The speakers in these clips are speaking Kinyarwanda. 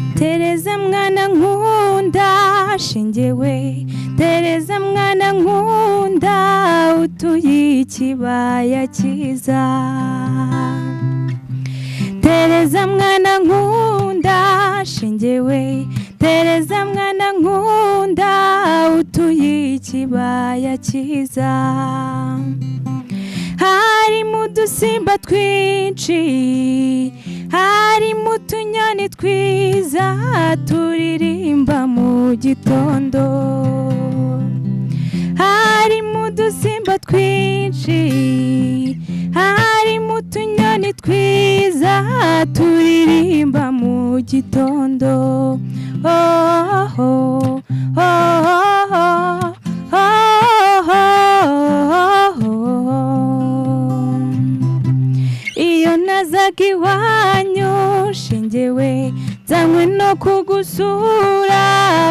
Tereza mwana nkunda shingewe, Tereza mwana nkunda, utuye ikibaya cyiza. Tereza mwana nkunda shingewe, Tereza mwana nkunda, utuye ikibaya cyiza. Harimo udusimba twinshi, harimo utunyoni twiza turirimba mu gitondo. Harimo udusimba twinshi, harimo utunyoni twiza turirimba mu gitondo. Oh, oh, oh, oh, oh, oh, oh. Iyo nazaga iwanyu shingewe, nzanywe no kugusura,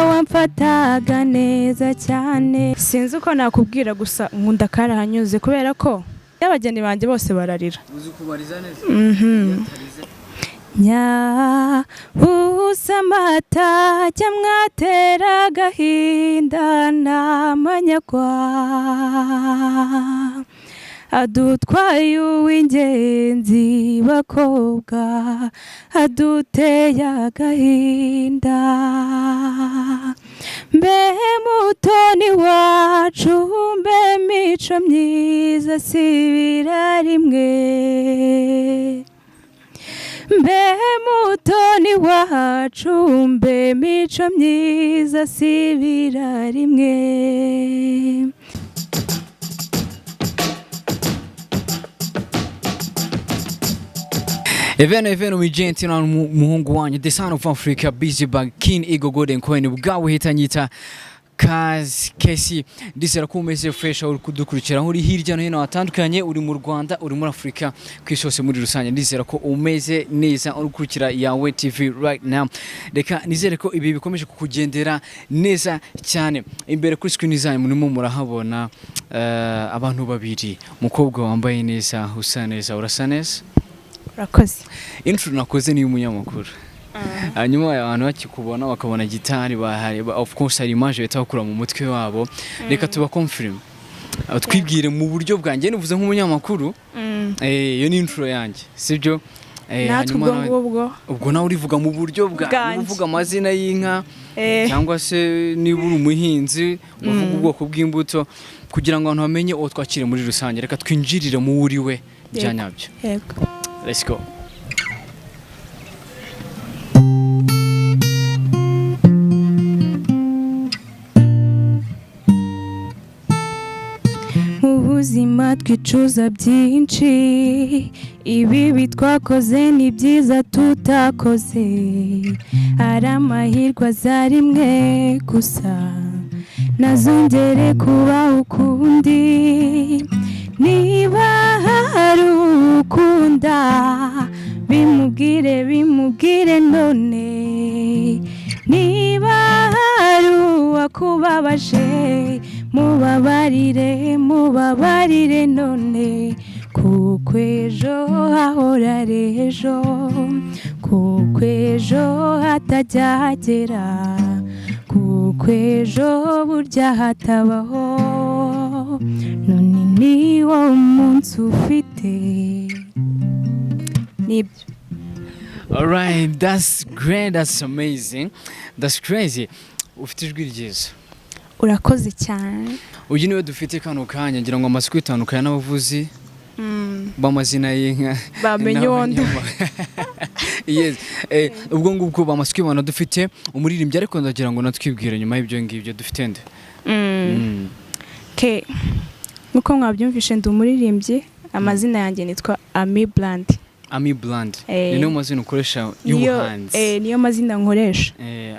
wamfataga neza cyane. Sinzi uko nakubwira, gusa nkunda Karahanyuze kubera ko y'abageni banjye bose bararira. Uzi kubariza neza. Nyabusa amata cyamwatera agahinda n'amanyagwa, adutwaye uw'ingenzi bakobwa, aduteye agahinda. Mbe mutoni wacu, mbe mico myiza, sibira rimwe. Mbe mutoni wacu, mbe mico myiza, sibira rimwe. Eveno eveno mijenti na muhungu wanyu, the son of Africa, Busy Bag King Eagle Golden Coin, bwawe hita nyita Kazi Kesi. Ndizera ko umeze fresh aho uri kudukurikira, aho uri hirya no hino hatandukanye, uri mu Rwanda, uri muri Afurika, ku isi hose muri rusange. Ndizera ko umeze neza uri gukurikira Yawe TV right now. Reka nizere ko ibi bikomeje kukugendera neza cyane. Imbere kuri screen zanyu murimo murahabona abantu babiri, umukobwa wambaye neza, usa neza. Urasa neza. Urakoze. Intro nakoze ni y'umunyamakuru, hanyuma abantu bakikubona bakabona gitari bahari, of course hari image bahita bakura mu mutwe wabo. Reka tuba confirm. Twibwire mu buryo bwanjye nivuze nk'umunyamakuru. Iyo ni intro yanjye, sibyo? Natwe Hanyuma ubwo ngubwo. Ubwo nawe urivuga mu buryo bwa Bwanjye. uvuga amazina y'inka, cyangwa se niba uri umuhinzi uvuga ubwoko bw'imbuto, kugira ngo abantu bamenye uwo twakire muri rusange. Reka twinjirire mu uri we bya Yego. nyabyo. Yego. Let's go. Mu buzima twicuza byinshi, ibibi twakoze ni byiza tutakoze. Ari amahirwe aza rimwe gusa, ntazongere kuba ukundi. Niba hari ukunda, bimubwire, bimubwire none. Niba hari uwakubabaje, mubabarire, mubabarire none, kuko ejo hahora ari ejo, kuko ejo hatajya hagera, kuko ejo burya hatabaho. None ni wo munsi ufite nibyo. Alright, that's great, that's amazing, that's crazy. Ufite ijwi ryiza. Urakoze cyane. Uyu niwe dufite kano kanya. Ngira ngo amaze kwitandukanya n'abavuzi b'amazina y'inka. Bamenye uwo ndi. Yes. Ubwo ngubwo bamaze kwibona, dufite umuririmbyi, ariko ndagira ngo natwibwire nyuma y'ibyo ngibyo. Dufite nde? Okay. Nk'uko mwabyumvishe, ndi umuririmbyi. Amazina yanjye nitwa Ami Brand. Ami Brand. Ni niyo mazina ukoresha Niyo, y'ubuhanzi? Niyo mazina nkoresha.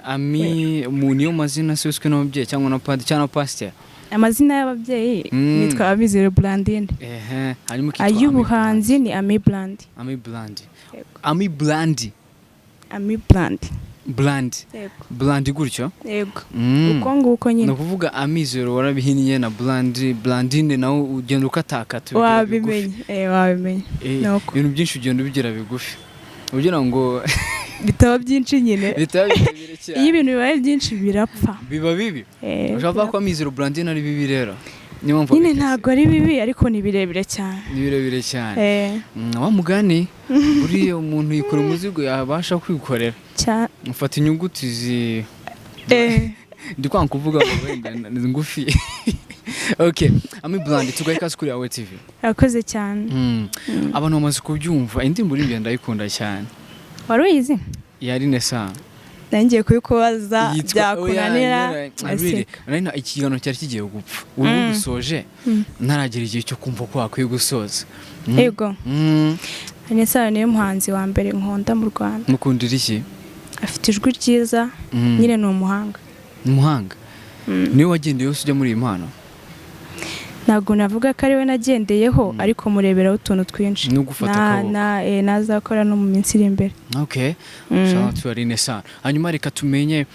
Ami mu niyo mazina se uzwi n'ababyeyi cyangwa na padiri cyangwa na pasiteri? Amazina y'ababyeyi nitwa Amizero Brandine. Ehe, hanyuma ukitwa Ami. Ay'ubuhanzi ni Ami Brand. Ami Brand. Yego. Ami Brand. Ami Brand. Brand. Yego. Brand gutyo. Yego. Uko nguko Ni nyine. ukuvuga Amizero warabihinnye na Brand, Brandine nawe ugenda ukatakata ubigira bigufi. Wabimenye. Wabimenye. Nuko. Ibintu byinshi ugenda ubigira bigufi ugira ngo Bitaba byinshi nyine. Bitaba birebire Iyo cyane. ibintu bibaye byinshi birapfa. Biba bibi. Ushobora kuvuga ko Amizero Blandine ari bibi rero, niyo mpamvu Nyine wabikase. Ntabwo ari bibi, ariko ni birebire cyane. Ni birebire cyane. Wa mugani buriya umuntu yikora umuzigo yabasha kwikorera. Cyane. Ufata inyuguti zi ndi kwanga kuvuga ngo wenda ni ngufi. Okay, Ami Blandi, tugahe ikaze kuri Yawe TV. Arakoze cyane. Abantu bamaze kubyumva, indirimbo uririmba ndayikunda cyane. Wari uyizi? Yari Nesa. Nangiye kubikubaza Yitwa- byakunanira. Oya, nyine, really, nari ikiganiro cyari kigiye gupfa ubu gusoje, ntaragera igihe cyo kumva ko wakwiye gusoza. Yego. Vanessa niwe muhanzi wa mbere nkunda mu Rwanda. Mukundira iki? Afite ijwi ryiza. Nyine ni umuhanga. Ni umuhanga. Niwe wagendeye yose ujya muri iyi mpano? Ntabwo navuga ko ari we nagendeyeho, ariko mureberaho utuntu twinshi. No gufata akaboko. Nazakora no mu minsi iri imbere. Okay. Shout out to Aline Sano. Hanyuma reka tumenye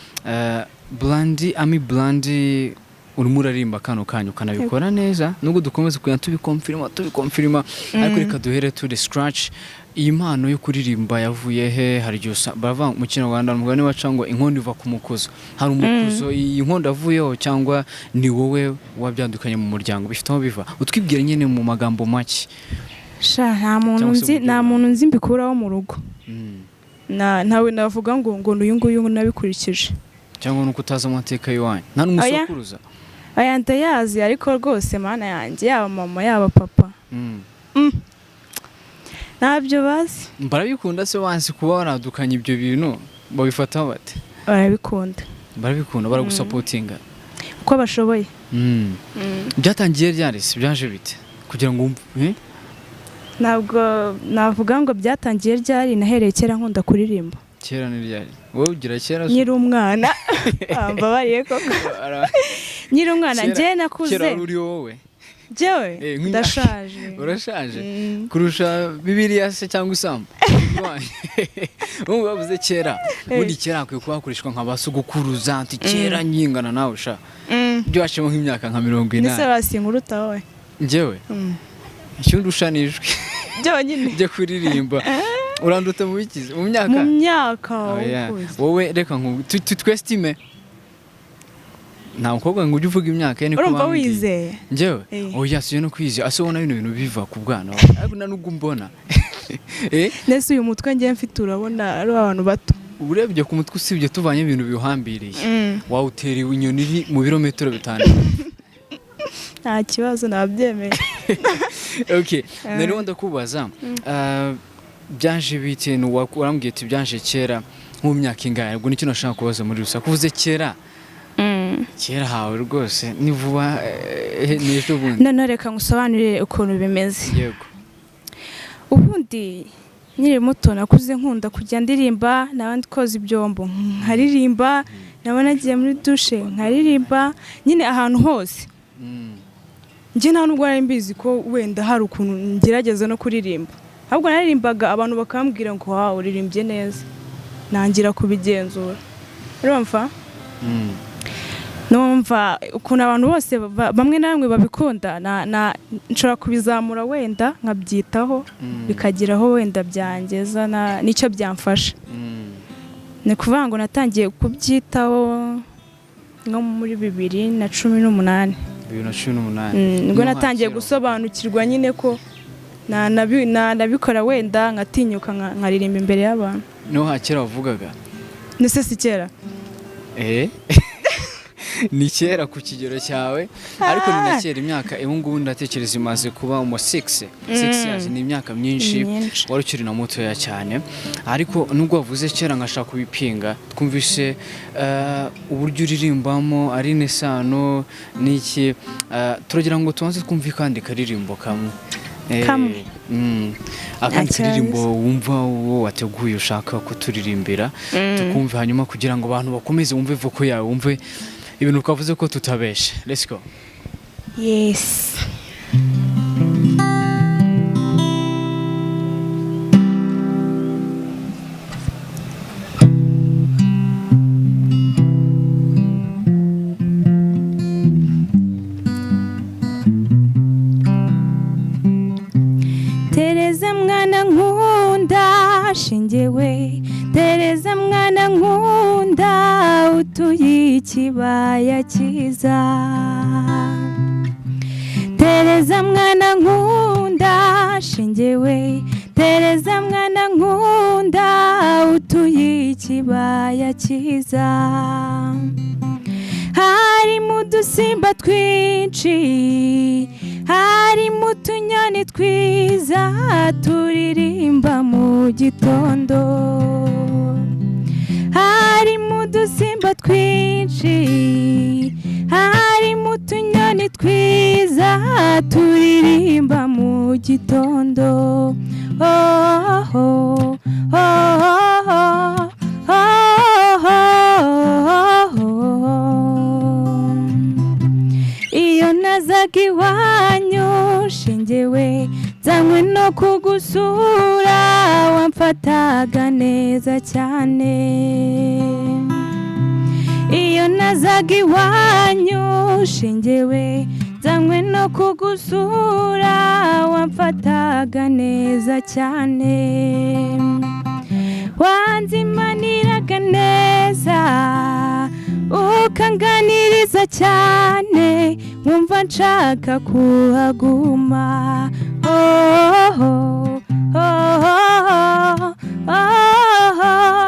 Blandi, Ami Blandi, urimo uraririmba kano kanya ukanabikora neza, nubwo dukomeza kugenda tubikonfirima tubikonfirima, ariko reka duhere turi scratch. Iyi mpano yo kuririmba yavuye he? Hari igihe baravuga mu Kinyarwanda umugani baca ngo inkondo iva ku mukuzo. Hari umukuzo iyi nkondo yavuyeho, cyangwa ni wowe wabyandukanye mu muryango, bifite aho biva? Utwibwire nyine mu magambo make. Sha, nta muntu Cyangwa se nzi, uburyo nta bwawe. muntu nzi mbikuraho mu rugo. Na ntawe navuga ngo n'uyu nguyu nabikurikije. Cyangwa nuko utazi amateka y'iwanyu, nta n'umusokuruza? Aya ndayazi, ariko rwose mana yanjye, yaba mama yaba papa, ntabyo bazi. Barabikunda se wansi kuba waradukanye ibyo bintu, babifata bate? Barabikunda. Barabikunda, baragusapotinga? Uko bashoboye. Byatangiye ryari se? Byaje bite kugira ngo wumve, eh? Ntabwo navuga ngo byatangiye ryari, nahereye kera nkunda kuririmba. Kera ni ryari? Wowe ugira kera se? Nkiri umwana. Mbabariye koko. Nkiri umwana. Njye Kera nakuze. wari uri wowe? Njyewe ndashaje. Urashaje kurusha Bibiliya se cyangwa isambu? Ubu bavuze kera, ubundi kera hakwiye kuba hakoreshwa nka ba sogokuruza, nti kera nkingana nawe sha, ibyo waciyemo nk'imyaka nka mirongo Ndetse inani basinkuruta wowe. Njyewe icyo ndusha ni ijwi. Byonyine. Byo kuririmba. Uranduta mu bikize mu myaka? Mu myaka. Oya. Ukuze. Wowe reka twesitime, nta mukobwa ngo ujye uvuga imyaka ye, niko Urumva bambwiye. wizeye? Njyewe? Oya, siyo no kwizera, ase ubona bino bintu biva ku bwana wawe, ariko nta nubwo umbona. Ndetse uyu mutwe ngiye mfite, urabona ari abantu bato? Urebye ku mutwe, usibye tuvanye ibintu biwuhambiriye, wawutera inyoni iri mu birometero 5. Nta kibazo, nabyemeye. Okay, nariho ndakubaza, byaje bite? Warambwiye uti byaje kera, nko mu myaka ingahe? Ubwo nicyo nashaka kubaza muri rusange. Kuvuze kera, kera hawe rwose ni vuba, ni ejo bundi? Noneho reka ngusobanurire ukuntu bimeze. Yego. Ubundi nkiri muto nakuze nkunda kujya ndirimba, nabandi koza ibyombo nkaririmba, naba nagiye muri dushe nkaririmba, nyine ahantu hose. Njye nta nubwo nari mbizi ko wenda hari ukuntu ngerageza no kuririmba, ahubwo naririmbaga abantu bakambwira ngo wawe uririmbye neza, nangira kubigenzura, urumva? Numva ukuntu abantu bose bamwe na bamwe babikunda, nshobora kubizamura wenda nkabyitaho, bikagira aho wenda byangeza n'icyo byamfasha. Ni ukuvuga ngo natangiye kubyitaho nko muri 2018. 2018. Nibwo Niho natangiye hakera. gusobanukirwa nyine ko nanabikora wenda nkatinyuka nkaririmba imbere y'abantu. Niho hakera wavugaga? Ndetse si kera. Ni kera ku kigero cyawe, ariko ni na kera. Imyaka ubu ngubu ndatekereza imaze kuba umu 6 years, ni imyaka myinshi. Ni myinshi. Wari ukiri na mutoya cyane, ariko nubwo wavuze kera nkashaka kubipinga, twumvise uburyo uririmbamo ari n'isano n'iki, turagira ngo tubanze twumve kandi karirimbo kamwe. Kamwe. Akandi Nta karirimbo kibazo. wumva uwo wateguye ushaka kuturirimbira tukumve, hanyuma kugira ngo abantu bakomeze wumve vocal yawe, wumve ibintu twavuze ko tutabeshe. Let's go. Yes. Tereza mwana nkunda shingewe Tereza. Utuye ikibaya cyiza. Tereza mwana nkunda, shingewe, Tereza mwana nkunda, utuye ikibaya cyiza. Harimo udusimba twinshi, harimo utunyoni twiza turirimba mu gitondo. Harimo udusimba twinshi, harimo utunyoni twiza turirimba mu gitondo. Oh, oh, oh, oh, oh, oh, oh. Iyo nazaga iwanyu, shingewe, nzanywe no kugusura, wamfataga neza cyane. Iyo nazaga iwanyu, shingewe, nzanywe no kugusura, wamfataga neza cyane. Wanzimaniraga neza, ukanganiriza cyane, nkumva nshaka kuhaguma. Oh, oh, oh, oh, oh, oh, oh, oh.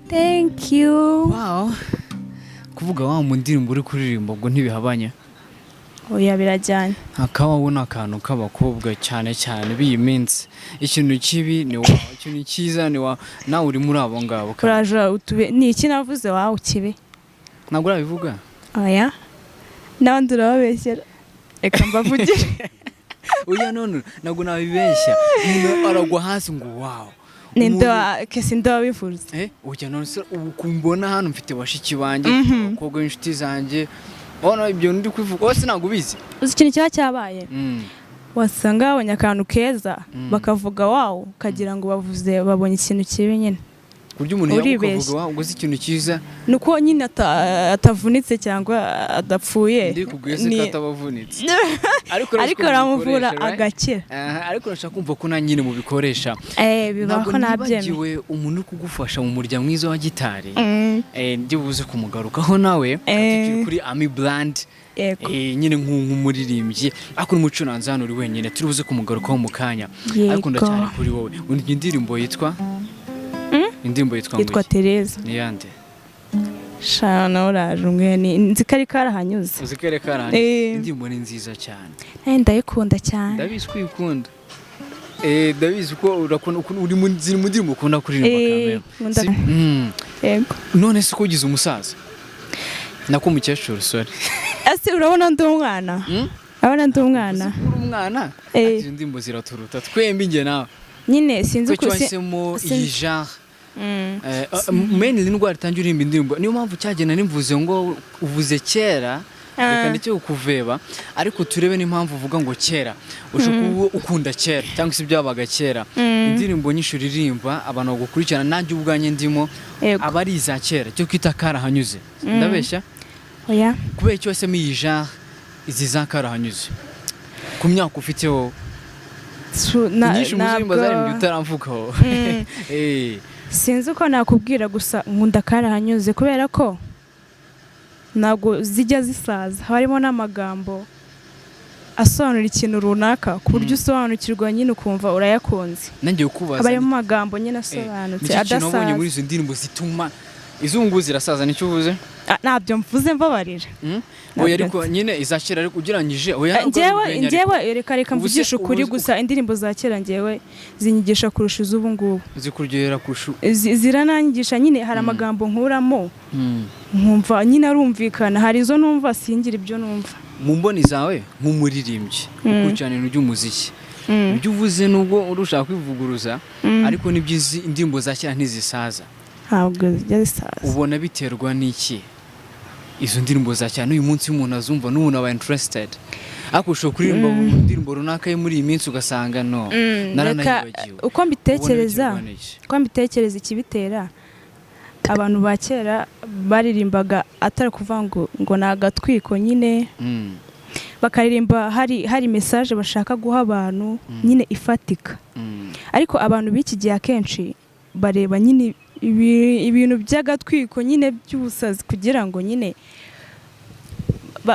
Thank you. Wow, kuvuga wa mu ndirimbo uri kuririmba ubwo ntibihabanye? Oya, birajyanye. Akawawe ni akantu k'abakobwa cyane cyane b'iyi minsi. Ikintu kibi ni wow, ikintu cyiza ni wow. Nawe uri muri abo ngabo kandi. Uraje utube ni iki navuze wow kibi? Ntabwo urabivuga. Oya, n'abandi urababeshyera, reka mbavugire. Oya, none ntabwo nabibeshya, umuntu aragwa hasi ngo wow. Ninde wa kese, nde wabivuze? Oya, none se ubu kumbona hano mfite bashiki banjye, abakobwa b'inshuti zanjye. Ubona ibyo ndi kubivuga wose ntabwo ubizi. Uzi ikintu kiba cyabaye? Wasanga babonye akantu keza, bakavuga wow, ukagira ngo bavuze babonye ikintu kibi nyine. Ku buryo umuntu yaguka Uribeshya. ukavuga wow, ubwo si ikintu cyiza. Ni uko nyine atavunitse cyangwa adapfuye. Ndi kubwiye se ko atabavunitse, ariko ariko baramuvura agakira. Aha, ariko urashaka kumva ko na nyine mubikoresha. Bibaho, Ntabwo nabyemeye. nibagiwe umuntu uri kugufasha mu murya mwiza wa gitari. Ndi buze kumugarukaho nawe. Tukiri kuri Ami Brand. Nyine nk'umuririmbyi ariko n'umucuranzi hano uri wenyine, turi buze kumugarukaho mu kanya. Ariko ndacyari kuri wowe. Undi indirimbo yitwa indirimbo yitwa ngo Yitwa iki? Tereza. Ni yande? Sha, nawe uraje umwe, ni nzi ko ari karahanyuze. Uzi ko reka karangiye. Indirimbo ni nziza cyane. Ndayikunda cyane. Ndabizi ko uyikunda. Ndabizi ko urakunda uri mu ziri mu ndirimbo ukunda kuririmba. Kamere. Yego. None se ko ugize umusaza, nako umukecuru, sorry. Ese urabona ndi umwana? Urabona ndi umwana? Uzi ko uri umwana. Eh. Ati izo ndirimbo ziraturuta twembi njye nawe. Nyine sinzi Ko uko wahisemo iyi genre? Mainly indwara itangira uririmba indirimbo, niyo mpamvu cyagenda nimvuze ngo uvuze kera. Reka ndeke kukuveba, ariko turebe n'impamvu uvuga ngo kera. Ushobora kuba ukunda kera cyangwa se ibyabaga kera. Indirimbo nyinshi uririmba, abantu bagukurikirana, nanjye ubwanjye ndimo, aba ari iza kera, cyo kwita karahanyuze. Ndabeshya? Oya. Kubera icyo wahisemo iyi genre, izi za karahanyuze, ku myaka ufite wowe? Inyinshi mu ziririmbo zaririmbwe utaramvugaho. Sinzi uko nakubwira, gusa nkunda karahanyuze kubera ko ntabwo zijya zisaza. Haba harimo n'amagambo asobanura ikintu runaka ku buryo usobanukirwa nyine, ukumva urayakunze. Nanjye kukubaza. Haba harimo amagambo nyine asobanutse, Nicyo kintu wabonye muri adasaza. izo ndirimbo zituma izungu zirasaza, nicyo uvuze? Ah, ntabyo mvuze, mbabarira. Ntabwo. Oya, ariko nyine iza kera, ariko ugereranyije, oya, ntabwo ari Njyewe urwenya, ariko. Njyewe reka Ubu se mvugishe ukuri. Gusa indirimbo za kera njyewe zinyigisha kurusha iz'ubu ngubu. Zikuryohera kurusha? Zirananyigisha nyine, hari amagambo nkuramo nkumva nyine arumvikana. Hari izo numva singira ibyo numva. Mu mboni zawe nk'umuririmbyi ukurikirana ibintu by'umuziki, ibyo uvuze nubwo urushaka kwivuguruza, ariko nibyo, izi indirimbo za kera ntizisaza? Ntabwo zijya zisaza. Ubona biterwa n'iki izo ndirimbo za kera n'uyu munsi umuntu azumva n'umuntu aba interested, ariko ushobora kuririmba indirimbo runaka yo muri iyi minsi ugasanga no naranayibagiwe? Uko mbitekereza, Ubona biterwa n'iki? uko mbitekereza, ikibitera, abantu ba kera baririmbaga atari kuvuga ngo ni agatwiko nyine. Bakaririmba hari message bashaka guha abantu nyine ifatika. Ariko abantu b'iki gihe akenshi bareba nyine ibintu by'agatwiko nyine, by'ubusazi, kugira ngo nyine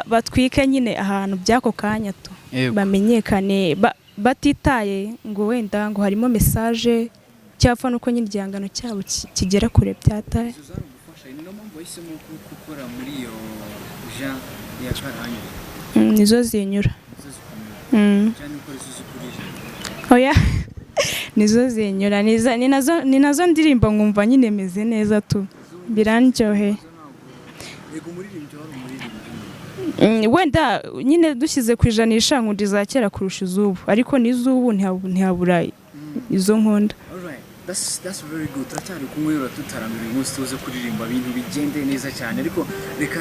batwike nyine ahantu by'ako kanya tu, bamenyekane, batitaye ngo wenda ngo harimo message, cyapfa nuko nyine igihangano cyabo kigera kure byataye. Izo zaragufasha, ni niyo mpamvu wahisemo gukora muri iyo genre ya karahanyuze? Nizo zinyura. Nizo zikomeye cyane uko arizo zikurije? Oya, nizo zinyura, ni nazo ndirimba nkumva nyine meze neza tu, birandyoheye. Izo ntabwo, yego, umuririmbyi wari umuririmbyi. Wenda nyine dushyize ku ijanisha, nkunda iza kera kurusha iz'ubu, ariko n'iz'ubu ntihabura izo nkunda. Alright, that's very good. Turacyari kumwe, uratutaramira uyu munsi, tuze kuririmba ibintu bigende neza cyane, ariko reka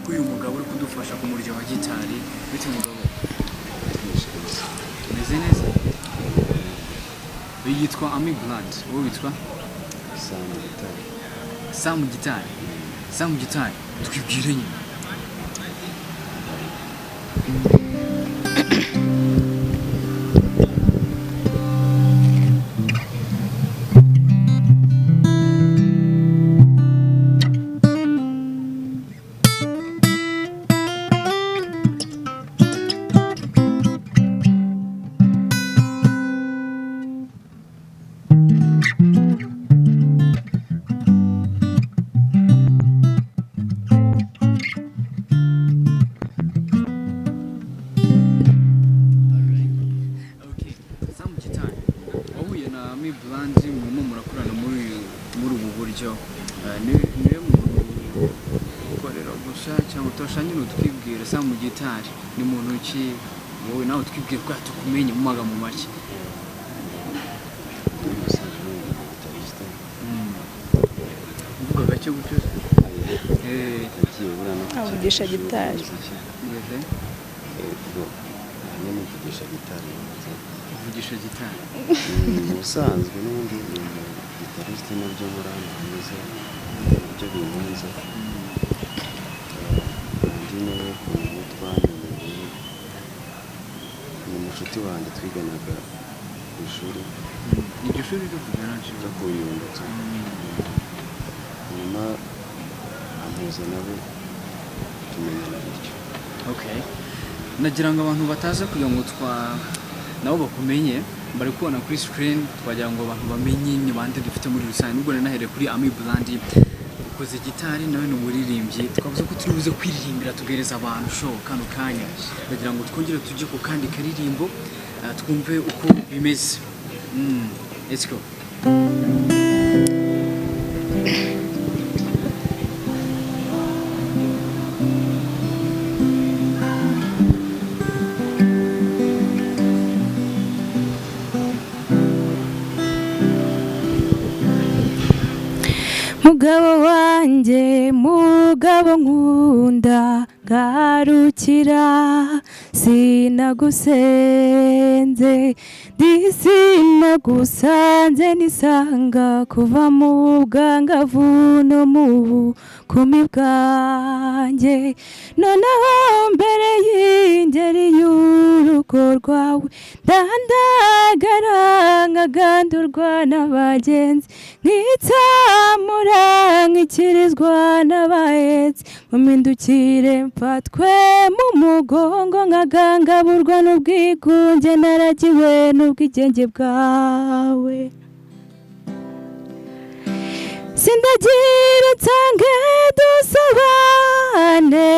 ko uyu mugabo uri kudufasha ku murya wa gitari. Bityo mugabo, meze neza. Uyu yitwa Ami Brand, wowe witwa? Sam Gitari. Sam Gitari. Sam Gitari, twibwire nyine. Okay, Sam Gitari, wahuye na Ami Brand, murimo murakorana muri ubu buryo. Niwe muntu ukorera gusa cyangwa turashaka nyine utwibwira Sam Gitari ni muntu ki? Wowe nawe utwibwire ko tukumenye mu magambo make. Muri musanze ni umugitariste. Uvuga gake gutyo. Yagiye buriya no ku Avugisha kigo gitari. cy'umuziki. Ngeze. Yego, ahanini mvugisha gitari neza. Uvugisha gitari. Mu busanzwe n'ubundi ni umugitariste, nabyo nkora hano hanze, nabyo binkunze. Undi nawe ukuntu twamenyanye, ni umushuti wanjye twiganaga ku ishuri. Iryo shuri rivuga nacyo? Ryo ku Nyundo tu. Nyuma ampuza nawe, tumenyana bityo. Okay. Nagira ngo abantu bataza kugira ngo twa nabo bakumenye, bari kubona kuri screen, twagira ngo abantu bamenye ni bande dufite muri rusange. Nubwo nari nahereye kuri Ami Brand ukoze gitari, nawe ni umuririmbyi, twavuze ko turi buze kwiririmbira tugereza abantu show kano kanya. Ndagira ngo twongere tujye ku kandi karirimbo, twumve uko bimeze. Let's go. Mugabo wanjye, mugabo nkunda, garukira, sinagusenze ndi, sinagusanze nisanga kuva mu bwangavu no mu bukumi bwanjye. Noneho mbere y'ingeri y'urugo rwawe, ndandagara nkagandurwa n'abagenzi, nkitsamura nkikirizwa n'abahetsi, mumpindukire mfatwe mu mugongo, nkagangaburwa n'ubwigunge naragiwe n'ubwigenge bwawe. Sindagira nsange dusabane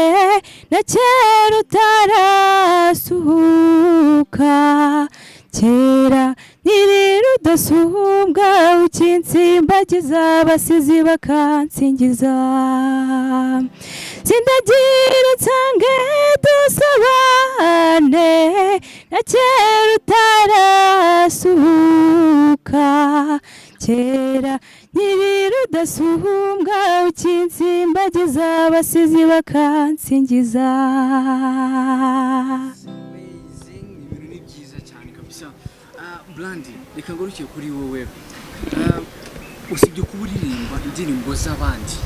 na kera utarasuhuka, kera nkiri rudasumbwa, ukinsimbagiza abasizi bakansingiza. Sindagira nsange dusabane na kera utarasuhuka, kera nkiri rudasumbwa, ukinsimbagiza abasizi bakansingiza. Amazing, ibintu ni byiza cyane kabisa. Brandy, reka ngaruke kuri wowe. Usibye kuba uririmba indirimbo z'abandi,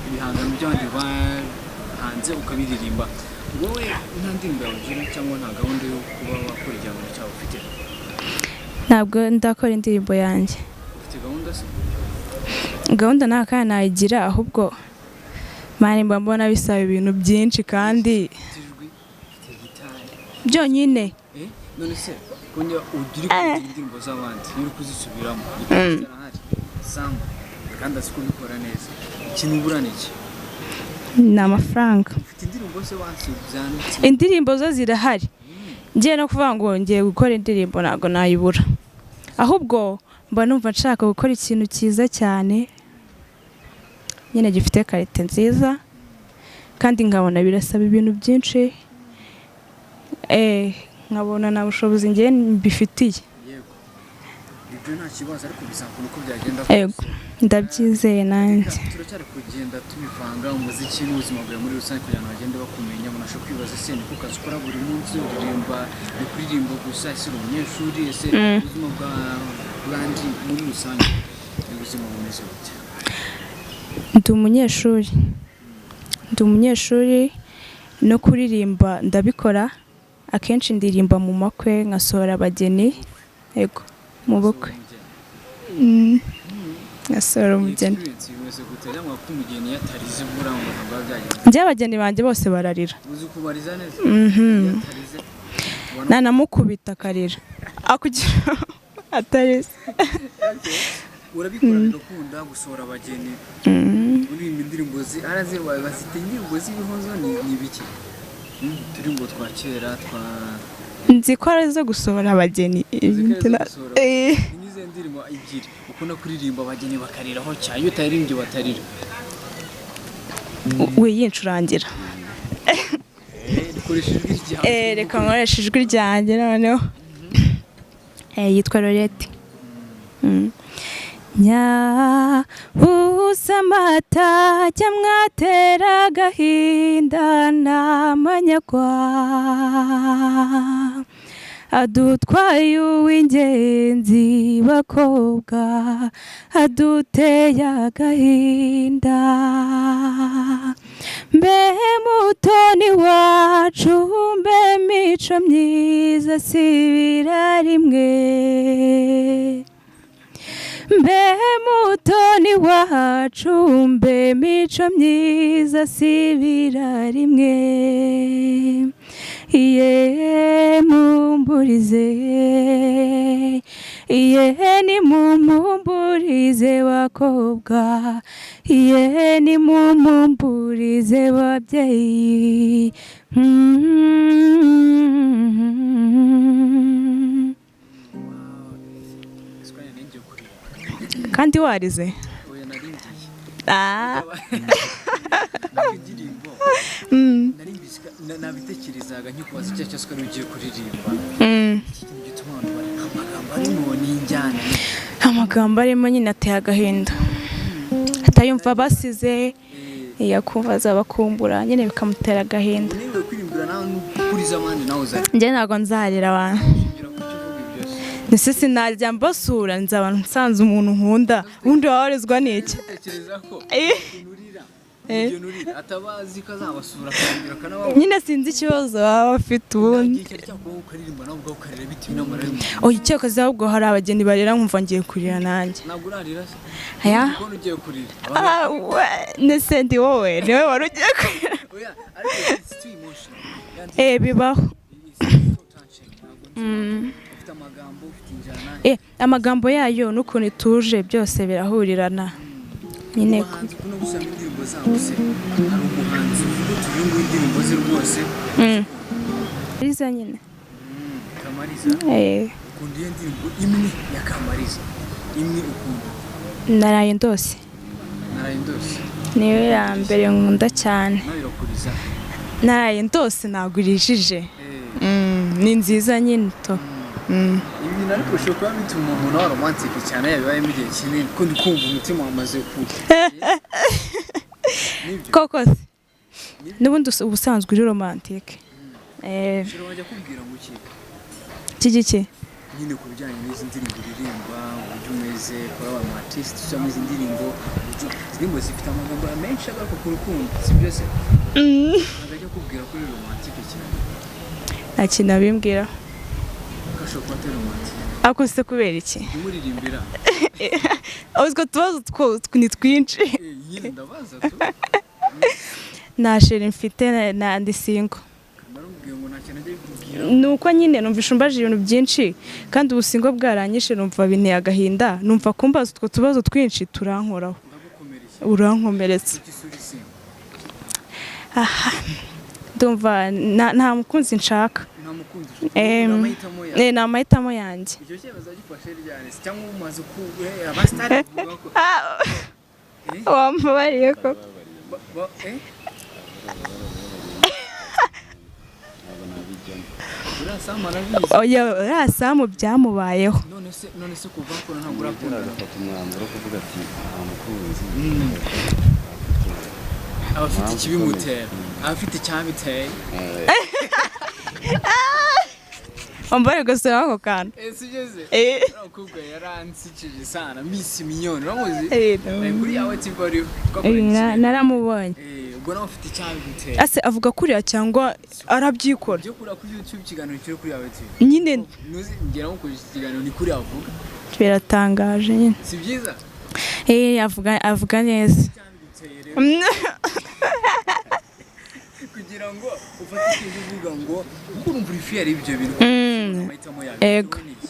ibihangano by'abandi bahanze ukabiririmba, Wowe nta ndirimbo yawe ugira cyangwa nta gahunda yo kuba wakora igihangano cyawe ufite? Ntabwo ndakora indirimbo yanjye. Ufite gahunda se? Gahunda nta kandi nayigira, ahubwo man, mba mbona bisaba ibintu byinshi kandi Ufite ijwi, ufite gitari. Byonyine. Eh, none se kongera ugira kugira indirimbo z'abandi, iyo uri kuzisubiramo, gitari arahari, Sam, kandi azi kubikora neza. Ikintu ubura ni iki? Ni amafaranga. Ufite indirimbo se wansi byanditse? Indirimbo zo zirahari. Ngiye no kuvuga ngo ngiye gukora indirimbo, ntabwo nayibura, ahubwo mba numva nshaka gukora ikintu cyiza cyane nyine, gifite qualité nziza, kandi nkabona birasaba ibintu byinshi, nkabona nta bushobozi ngiye mbifitiye. Yego, ibyo nta kibazo, ariko bizakunda uko byagenda Yego. kose. Ndabyizeye nanjye. Turacyari kugenda tubivanga umuziki n'ubuzima bwawe muri rusange kugira ngo bagende bakumenya. Umuntu ashobora kwibaza: ese niko kazi ukora buri munsi, uririmba, ni kuririmba gusa? Ese uri umunyeshuri? Ese ubuzima bwa bwandi muri rusange ni ubuzima bumeze bute? Ndi umunyeshuri, ndi umunyeshuri. No kuririmba ndabikora. Akenshi ndirimba mu makwe, nkasohora abageni, yego, mu bukwe. Nkasohora umugeni. Experience bimeze gute? Cyangwa ko umugeni iyo atarize buriya ngo ntabwo biba byagenze? Njye abageni banjye bose bararira. Uzi kubariza neza? Mhm. Iyo atarize ubona? Nanamukubita akarira akugira atarize. Urabikora bigakunda gusohora abageni, uririmba indirimbo zi araze bazita indirimbo z'ibihozo, ni ibiki? Uturirimbo twa kera twa Nzi ko ari izo gusohora abageni. Uzi ko ari izo gusohora. Eh. Ni nk'izihe ndirimbo ebyiri ukunda kuririmba abageni bakariraho cyane, iyo utaririmbye batarira? Wiyincurangira. Dukoresha ijwi ryawe. Eh, reka nkoreshe ijwi ryanjye noneho. Yitwa Lorette. Nyabusa amata jya mwatera agahinda n'amanyagwa, adutwaye uw'ingenzi, bakobwa, aduteye agahinda. Mbe mutoni wacu, mbe mico myiza, sibira rimwe. Mbe mutoni wacu, mbe mico myiza, sibira rimwe. Iye mumburize, iye ni mumumburize bakobwa, iye ni mumumburize babyeyi. Sikanya ngiye kurira. Kandi warize? Oya, nari ngiye. Ah. Ariko indirimbo nari mbizi, nabitekerezaga nkikubaza icyo cyose ko ari ugiye kuririmba. Iki kintu gituma abantu bareka, amagambo arimo ni injyana? Amagambo arimo nyine ateye agahinda, atayumva basize, yakumva azabakumbura nyine, bikamutera agahinda. Niba kwirimbira nawe n'ukuriza abandi, nawe uzajya Njye ntabwo nzarira abantu. ushingira ku cyo uvuga ibyo se? Ndetse sinajya mbasura, nzaba nsanze umuntu nkunda, ubundi wabarizwa n'iki? Tekereza ko umuntu urira, umugeni urira ataba azi ko azabasura, akongera akanababona. Nyine sinzi ikibazo baba bafite ubundi. Igihe cyari cyakubaho ukaririmba nawe ubwawe ukarira bitewe n'amarira y'umuntu? Oya, icyakoze ahubwo hari abageni barira nkumva ngiye kurira nanjye. Ntabwo urarira se? Aya. Kubona ugiye kurira. Ah, nese ndi wowe niwe wari ugiye kurira? Oya, ariko it's too emotional. Yandi- Eh, bibaho. It's so touching. Ntabwo nzi. Ufite amagambo, ufite injyana. Eh, amagambo yayo n'ukuntu ituje, byose birahurirana nyine. Abahanzi ukunda gusoma indirimbo zabo se, hari umuhanzi uvuga uti: "Uyu nguyu indirimbo ze rwose"? Riza nyine. Kamariza? Eh. Ukunda iyo ndirimbo imwe ya Kamariza, imwe ukunda? Naraye ndose. Naraye ndose. Niyo ya mbere nkunda cyane. Nawe irakuriza? Naraye ndose ntabwo irijije. Ni nziza nyine to. Ibi bintu ariko bishobora kuba bituma umuntu aba romantic cyane, yabibayemo igihe kinini, kuko ndi kumva umutima wamaze ku nibyo. Koko se n'ubundi ubusanzwe uri romantique. Ushobora wajya kubwira ngo iki? Iki giki? Nyine ku bijyanye n'izi ndirimbo uririmba, uburyo umeze kuri aba artiste ushyiramo izi ndirimbo, izi ndirimbo zifite amagambo menshi agaruka ku rukundo, si byo se? Ntabwo ajya kubwira ko uri romantique cyane? Nta kintu abimbwira. Ko ashobora kuba atari romantique? Ariko se kubera iki? Umuririmbira. Utwo tubazo ni twinshi. Nyine ndabaza tu. Nta chéri mfite, ndi single. Naramubwiye ngo nta kintu ajya bikubwira. Ni uko nyine numvisha umbaje ibintu byinshi, kandi ubusingle bwaranyishe, numva binteye agahinda, numva kumbaza utwo tubazo twinshi turankoraho. Ndagukomereye. Urankomeretsa. Kuki isura isimba? Aha, ndumva nta mukunzi nshaka. Nta mukunzi ufite? Ni amahitamo yawe? Ni amahitamo yanjye. Icyo cyemezo agifashe ryari se? Cyangwa umaze ku abasitari bavuga ko Wambabariye koko. Eh? Ntabwo nabijyamo. Uriya Samu arabizi. Oya, uriya Samu byamubayeho. None se kuva akora ntabwo Uburyo urakundana? nagafata umwanzuro wo kuvuga ati nta mukunzi. Aba afite Impamvu ikibimutera, ikomeye. aba afite icyabiteye. Wambabariye ugasubiramo ako kantu. Ese ugeze Eh. uriya mukobwa yaransikije sana, Miss Mignone, uramuzi? Eh, Kuri yawe TV ariho. Naramubonye. Ubwo nawe ufite icyabigutera. Ase avuga kuriya cyangwa arabyikora? Byo kuriya kuri YouTube, ikiganiro kiri kuri yawe TV. Nyine. Nuzi ngera nko iki kiganiro ni kuri avuga. Biratangaje nyine. Si byiza? Avuga neza. Icyabiguteye rero kugira ngo ufate ikintu uvuga ngo kuko urumva uri fier y'ibyo bintu, amahitamo yawe. Ego. Bitewe n'iki?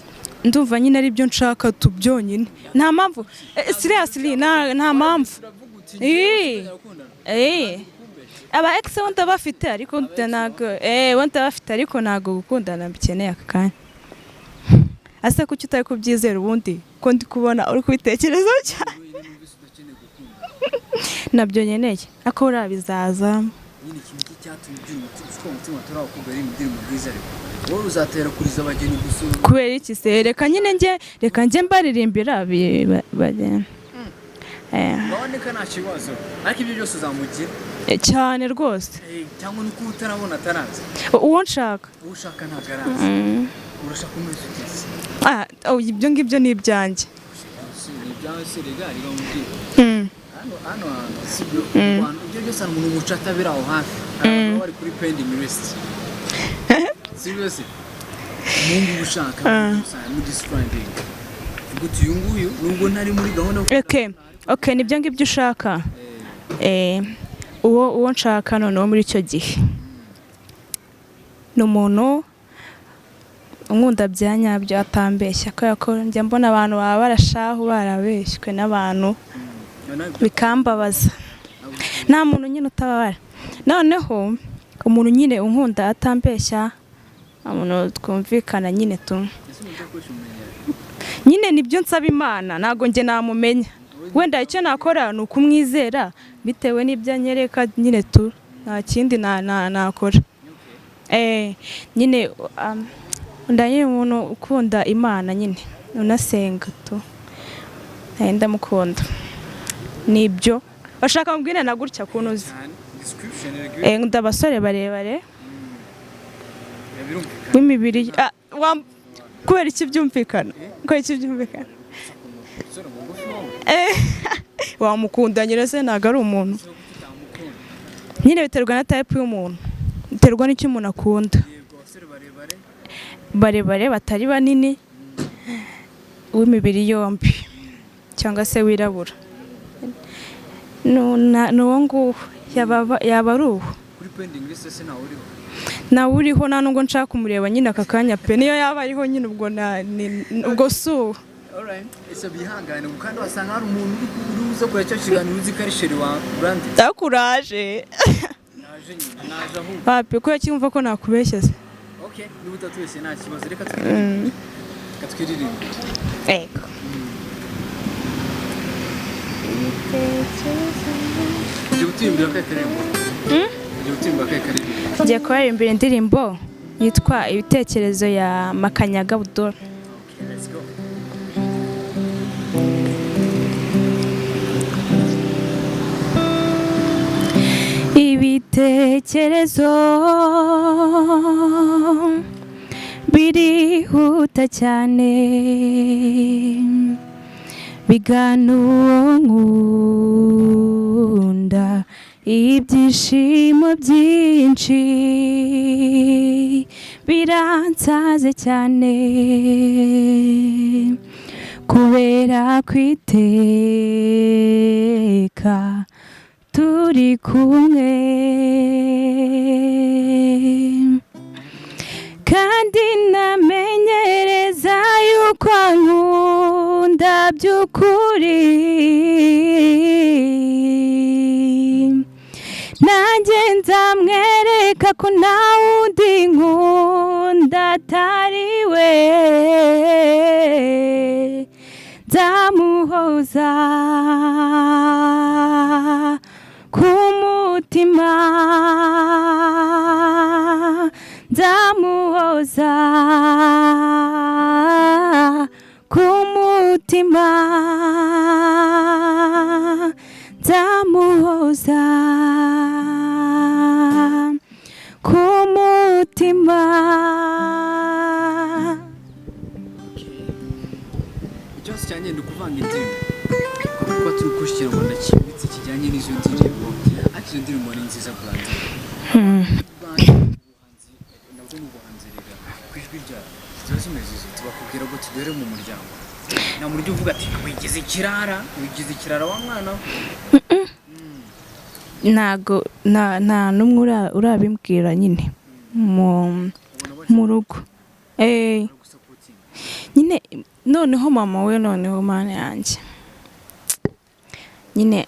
Ndumva nyine ari byo nshaka tu byonyine, nta mpamvu. Seriously, nta mpamvu. Uravuga uti Eh. ngewe gukundana. Aba ex bo ndabafite, ariko ntago bo ndabafite, ariko ntago gukundana mbikeneye aka kanya. Ase kuki utari kubyizera ubundi, ko ndi kubona uri kubitekerezaho cyane? Numvise udakeneye gukundana. Nabyo nkeneye, ariko buriya bizaza. Nyine ikintu cy'icyatumye ugira umutima, ufite umutima turi abakobwa ari indirimbo bwiza, ariko wowe uzatera kuriza abageni gusa. Kubera iki se? Reka nyine njye, reka njye mbaririmbira bagenda. Uraboneka nta kibazo, ariko ibyo byose uzamugira? Cyane rwose. Cyangwa nuko utarabona ataraza? Uwo nshaka. Uwo ushaka ntabwo araza. Urashaka umeze ugeze? Ah, oh, ibyo ngibyo ni ibyanjye. Si ni ibyawe se? Rega rega mubwire. Hano hantu si byo mu Rwanda, ibyo byose hari umuntu mucata biri aho hafi. Hari abantu baba bari kuri pending list, si byo se? Umuhungu uba ushaka muri describing, uvuga uti uyu nguyu nubwo ntari muri gahunda yo Okay, nibyo ngibyo ushaka. Uwo nshaka noneho muri icyo gihe ni umuntu unkunda bya nyabyo, atambeshya, kubera ko njya mbona abantu baba barashahu barabeshywe n'abantu bikambabaza. Nta muntu nyine utababara. Noneho umuntu nyine unkunda atambeshya, umuntu twumvikana nyine tu. Ese umuntu udakoresha umenya? Nyine nibyo nsaba Imana, ntabwo njye namumenya. Wenda icyo nakora ni ukumwizera bitewe n'ibyo anyereka nyine tu, nta kindi nakora. Nyine nyine umuntu ukunda Imana nyine unasenga tu, ndamukunda. Nibyo bashaka mubwire na gutya kuntu uzi. Cyane description rega. Nkunda abasore barebare Birumvikana. b'imibiri kubera iki byumvikana? Kubera iki byumvikana? Umusore mugufi wowe? Wamukunda nyine se? Ntabwo ari umuntu. Se kuki utamukunda? Nyine biterwa na type y'umuntu, biterwa n'icyo umuntu akunda. Yego, abasore barebare. Barebare batari banini, w'imibiri yombi cyangwa se wirabura. Ni uwo nguwo, yaba ari uwo. Kuri pending list se ntawe uriho? Nawe uriho, nta nubwo nshaka kumureba nyine aka kanya pe. Niyo yaba ariho nyine ubwo ubwo si uwo. Alright, ese bihangane kandi wasanga hari umuntu uri uza kureba cya kiganiro uzi ko ari chéri wa Brandi. Ndakuraje. Naje nyine, naje ahubwo. Papi, ko yacyumva ko nakubeshya se? Okay, niba utatubeshye nta kibazo, reka twiririmbe, reka twiririmbe. Ego. Ugiye gutirimbira akahe karirimbo? Ugiye gutirimbira akahe karirimbo? Ngiye kubaririmbira indirimbo yitwa Ibitekerezo ya Makanyaga Abdul. Okay, let's go. Ibitekerezo. Birihuta cyane, bigana uwo nkunda. Ibyishimo byinshi biransaze cyane kubera kwiteka turi kumwe, kandi namenyereza yuko nkunda by'ukuri. Nanjye nzamwereka ko nta wundi nkunda atari we. Nzamuhoza ku mutima, nzamuhoza ku mutima, nzamuhoza ku mutima. Ikibazo cyanjye ni ukuvanga indirimbo, kuko turi gukoresha Ikinyarwanda cyimbitse kijyanye n'izo ndirimbo, ariko izo ndirimbo ni nziza. Blandine, ubuhanzi nabwo ni ubuhanzi rega. Ku ijwi ryawe ziba zimeze zite? Bakubwira ngo tugere mu muryango, nta muntu ujya uvuga ati "Wigize ikirara, wigize ikirara wa mwana we"? Ntago nta n'umwe urabimbwira nyine mu rugo. Baragusupportinga? Nyine noneho mama we, noneho mana yanjye, nyine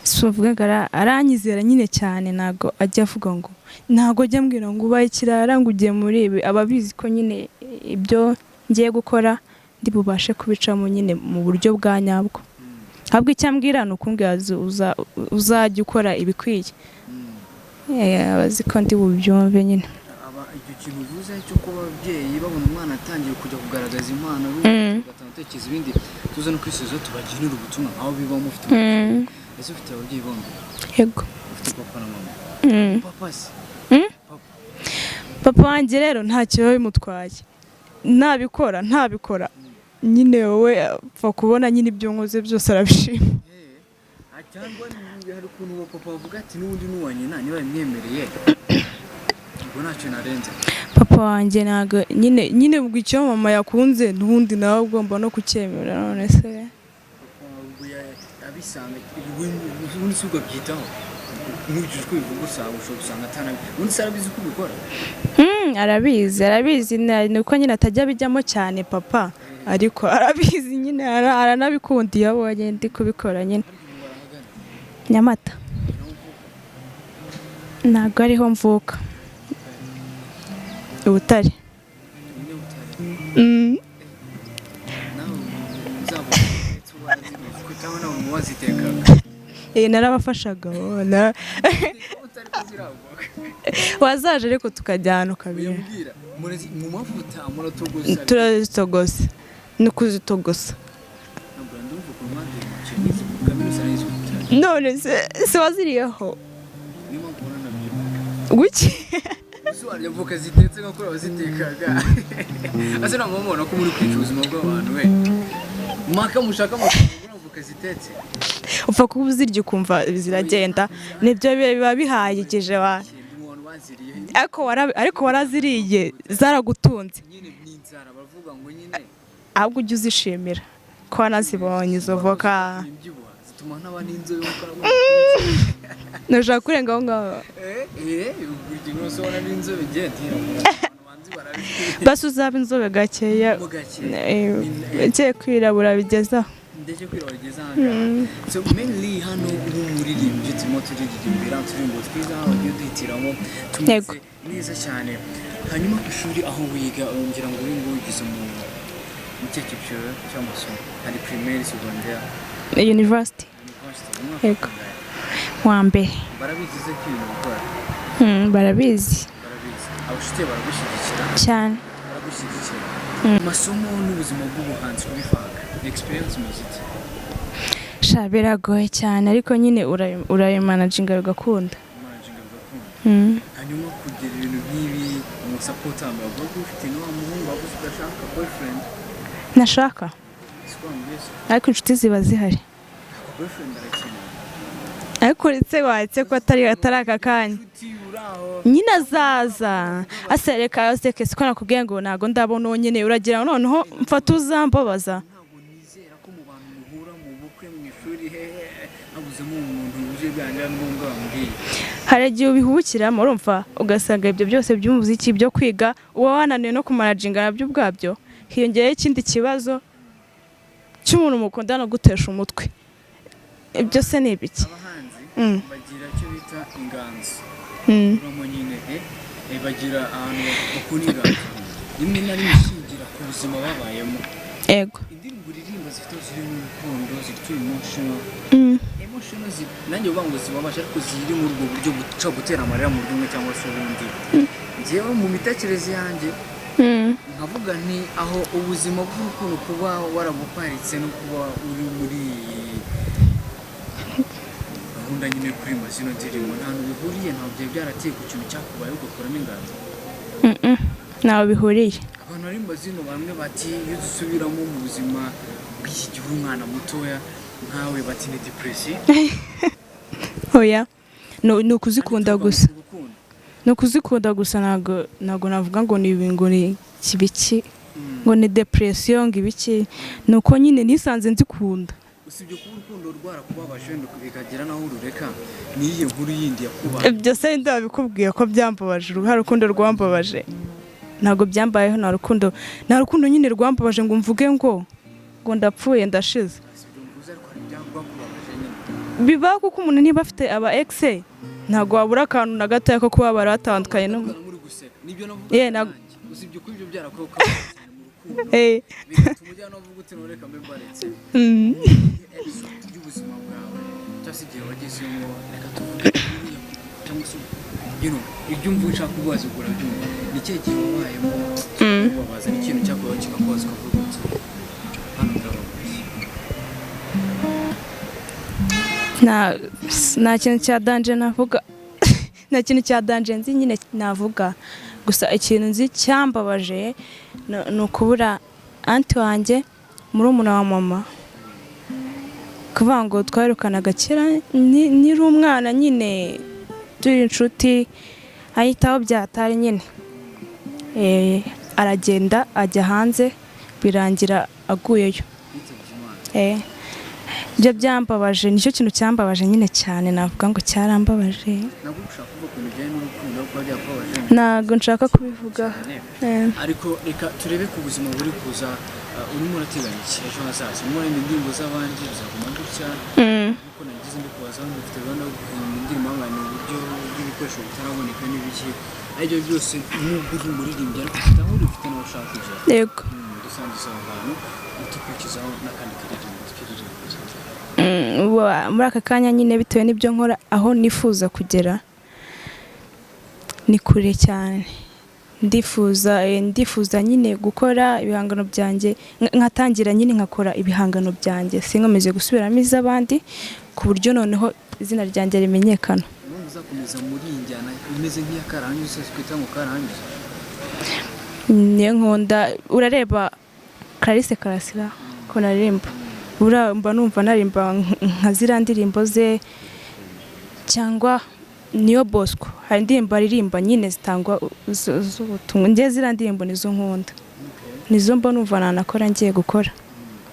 si uvuga ngo aranyizera nyine cyane. Ntago ajya avuga ngo, ntago ajya ambwira ngo ubaye ikirara, ngo ugiye muri ibi. Aba abizi ko nyine ibyo ngiye gukora ndi bubashe kubicamo nyine mu buryo bwa nyabwo. Ahubwo icyo ambwira ni ukumbwira uzajya ukora ibikwiye. Aba azi ko ndi bubyumve nyine. Aba icyo kintu uvuze cyo kuba ababyeyi babona umwana atangiye kujya kugaragaza impano, ugatanga utekereza ibindi, tuza no kwisubiza tubagenera ubutumwa aho biba mufite. Ese ufite ababyeyi bombi? Yego. Ufite papa na mama? Mm. Papa se? Mm? Papa? Papa wanjye rero ntacyo biba bimutwaye, nabikora ntabikora nyine, wowe apfa kubona nyine ibyo nkoze byose arabishima. Cyangwa hari ukuntu uwo papa bavuga ati "N'ubundi n'uwa nyina, niba bimwemereye ubwo ntacyo narenze"? Papa wanjye ntabwo nyine ubwo icyo mama yakunze n'ubundi nawe ugomba no kucyemera, none se? Papa ubwo abisanga ubundi si ubwo abyitaho nkurikije uko bivuga, usanga ushobora gusanga atanabi, ubundi se arabizi uko ubikora? Arabizi, arabizi. Ni uko nyine atajya abijyamo cyane papa, ariko arabizi nyine, aranabikunda iyo abonye ndi kubikora nyine. Nyamata, ntabwo ariho mvuka, Ubutare. Nawe uzabona ndetse ubazi cyangwa nawe mu wazitekaga? Narabafashaga oh, utari kuziravuga. Wazaje ariko tukajyana ukabira. Uyambwira mu mavuta muratogosa? Turazitogosa, ni kuzitogosa. Ntabwo ndumva ukuntu mwadeye kaminuza n'izo Butare. None se waziriyeho? Niyo mpamvu ubona nabyibuka. Guki? Ese warya voka zitetse nka kuriya wazitekaga? Ese ntabwo mubona ko muri kwica ubuzima bw'abantu we maka mushaka amafaranga muri voka zitetse? Upfa kuba uzirya ukumva ziragenda, nibyo biba bihagije wa. Ndi mu bantu baziriye. Ariko waraziriye zaragutunze. Nyine ni inzara baravuga ngo nyine. Ahubwo ujye uzishimira ko wanazibonye izo voka. Imbyibuha zituma ntaba n'inzobe nkuko Ntushaka kurenga aho ngaho. Buri gihe wese ubona n'inzobe ngiye abantu banzi barabizi. Basi uzaba inzobe gakeya. Mo gake. Ugiye kwirabura bigeze aho. Ndetse kwirabura bigeze aha ngaha. So mainly hano nk'umuririmbyi turimo turirimbira uturirimbo twiza bagiye duhitiramo, tumeze neza cyane. Hanyuma ku ishuri aho wiga, ngira ngo uyu nguyu ugeze mu kihe cyiciro cy'amasomo? Hari primaire, secondaire? University. University, umwaka Yego. kangahe? Wa mbere. Barabizi se ko ibintu gukora? Barabizi. Barabizi. Abashuti baragushyigikira? Cyane. Baragushyigikira. Amasomo n'ubuzima bw'ubuhanzi kubivanga ni experience muziki? Sha, biragoye cyane, ariko nyine urabimanaginga bigakunda. Managing bigakunda. Mm. Hanyuma kugira ibintu nk'ibi mu Umusupporter wawe waba ufite n'uwa muhungu waba ufite udashaka boyfriend? Nashaka. Siko wambwiye se? Ariko inshuti ziba zihari. Boyfriend arakenewe. Ariko uretse watse ko atari aka kanya. Inshuti uri aho. Nyine azaza asereka aseke, siko nakubwiye ngo ntago ndabona uwo nyine uragira ngo noneho mfata uzambabaza. Ntabwo nizera ko mu bantu muhura mu bukwe, mu ishuri, hehe, habuzemo umuntu uje byangira ngombwa wambwiye. Hari igihe ubihubukiramo, urumva, ugasanga ibyo byose by'umuziki, byo kwiga, uba wananiwe no kumanaginga nabyo ubwabyo, hiyongereho ikindi kibazo cy'umuntu mukundana gutesha umutwe. Ibyo se ni ibiki? Abahanzi bagira icyo bita inganzo. Uramo nyine bagira ahantu bakunda inganzo, rimwe na rimwe ishingira ku buzima babayemo. Indirimbo uririmba zifite aho ziri mu rukundo, zifite emotional, emotional nanjye uvuga ngo zibabaje, ariko ziri muri ubwo buryo buca gutera amarira mu buryo bumwe cyangwa se ubundi. Njyewe mu mitekerereze yanjye nkavuga nti aho ubuzima bw'urukundo kuba warabuparitse no kuba uri muri gahunda nyine yo kuririmba zino ndirimbo nta hantu bihuriye, ntabwo byari byarateye ku kintu cyakubayeho ugakuramo inganzo? Mm-mm. Ntaho bihuriye. Abantu baririmba zino bamwe bati iyo dusubiramo mu buzima bw'iki gihe uri umwana mutoya nkawe, bati ni depression. Oya, ni ukuzikunda gusa. Urukundo. Ni ukuzikunda gusa, ntabwo navuga ngo ni ibi, ngo ni ikibiki, ngo ni depression, ngo ibiki. Ni uko nyine nisanze nzikunda. Usibye kuba urukundo rwarakubabaje wenda bikagera n'aho urureka, ni iyihe nkuru yindi yakubaye? Ibyo se ndabikubwiye ko byambabaje? Uruha rukundo rwambabaje ntabwo byambayeho. Nta rukundo nyine rwambabaje ngo mvuge ngo ndapfuye, ndashize. Si ibyo mvuze, ariko hari ibyakubabaje nyine. Bibaho, kuko umuntu niba afite aba ex ntabwo wabura akantu na gatoya ko kuba baratandukanye no Mukundana muri guseka, nibyo navuga. Yeah. Nanjye usibye kuba ibyo byarakubaye cyane mu rukundo, bigatuma ujya no uvuga uti ntureka mbe mbaretse. Episode y'ubuzima bwawe cyangwa se igihe wagezemo, reka tuvuge buriya, cyangwa se ibyo umva ushaka kubaza ubwo urabyumva, ni ikihe gihe wabayemo kubabaza, ni ikintu cyakubayeho kikakubaza ukavuga uti hano ndababaye? Nta kintu cya danger navuga, nta kintu cya danger nzi nyine navuga. Gusa ikintu nzi cyambabaje ni ukubura aunty wanjye, murumuna wa mama. Kuvuga ngo twarukanaga kera nkiri umwana nyine, turi inshuti, ahitaho byatari nyine. Aragenda ajya hanze, birangira aguyeyo. Yitabye Imana. Ibyo byambabaje, nicyo kintu cyambabaje nyine cyane, navuga ngo cyarambabaje. Ntabwo ushaka kuvuga ku bintu bijyanye n'urukundo kuba byakubabaje? Ntabwo nshaka kubivuga. Cyane. Ariko reka turebe ku buzima buri kuza. Urimo urateganya iki ejo hazaza? Urimo uririmba indirimbo z'abandi, bizaguma gutya? Nkuko nagize mbikubaza, ngo ufite gahunda yo guhimba indirimbo y'abantu, uburyo bw'ibikoresho butaraboneka n'ibiki, aribyo byose, nubwo uri umuririmbyi ariko ufite aho uri, ufite n'aho ushaka kugera. Yego. Dusangiza aho hantu, dukurikizaho n'akandi karirimbo twiririmbo. Muri aka kanya nyine, bitewe n'ibyo nkora, aho nifuza kugera ni kure cyane. Ndifuza nyine gukora ibihangano byanjye, nkatangira nyine nkakora ibihangano byanjye, sinkomeze gusubiramo iz'abandi, ku buryo noneho izina ryanjye rimenyekana. Impamvu uzakomeza muri iyi njyana imeze nk'iya karahanyuze, twita ngo karahanyuze? Niyo nkunda. Urareba Clarisse Karasira ko naririmba, buriya mba numva narimba nka ziriya ndirimbo ze, cyangwa Niyo Bosco, hari indirimbo aririmba nyine zitangwa z'ubutumwa. Njye ziriya ndirimbo nizo nkunda, nizo mba numva nanakora, ngiye gukora.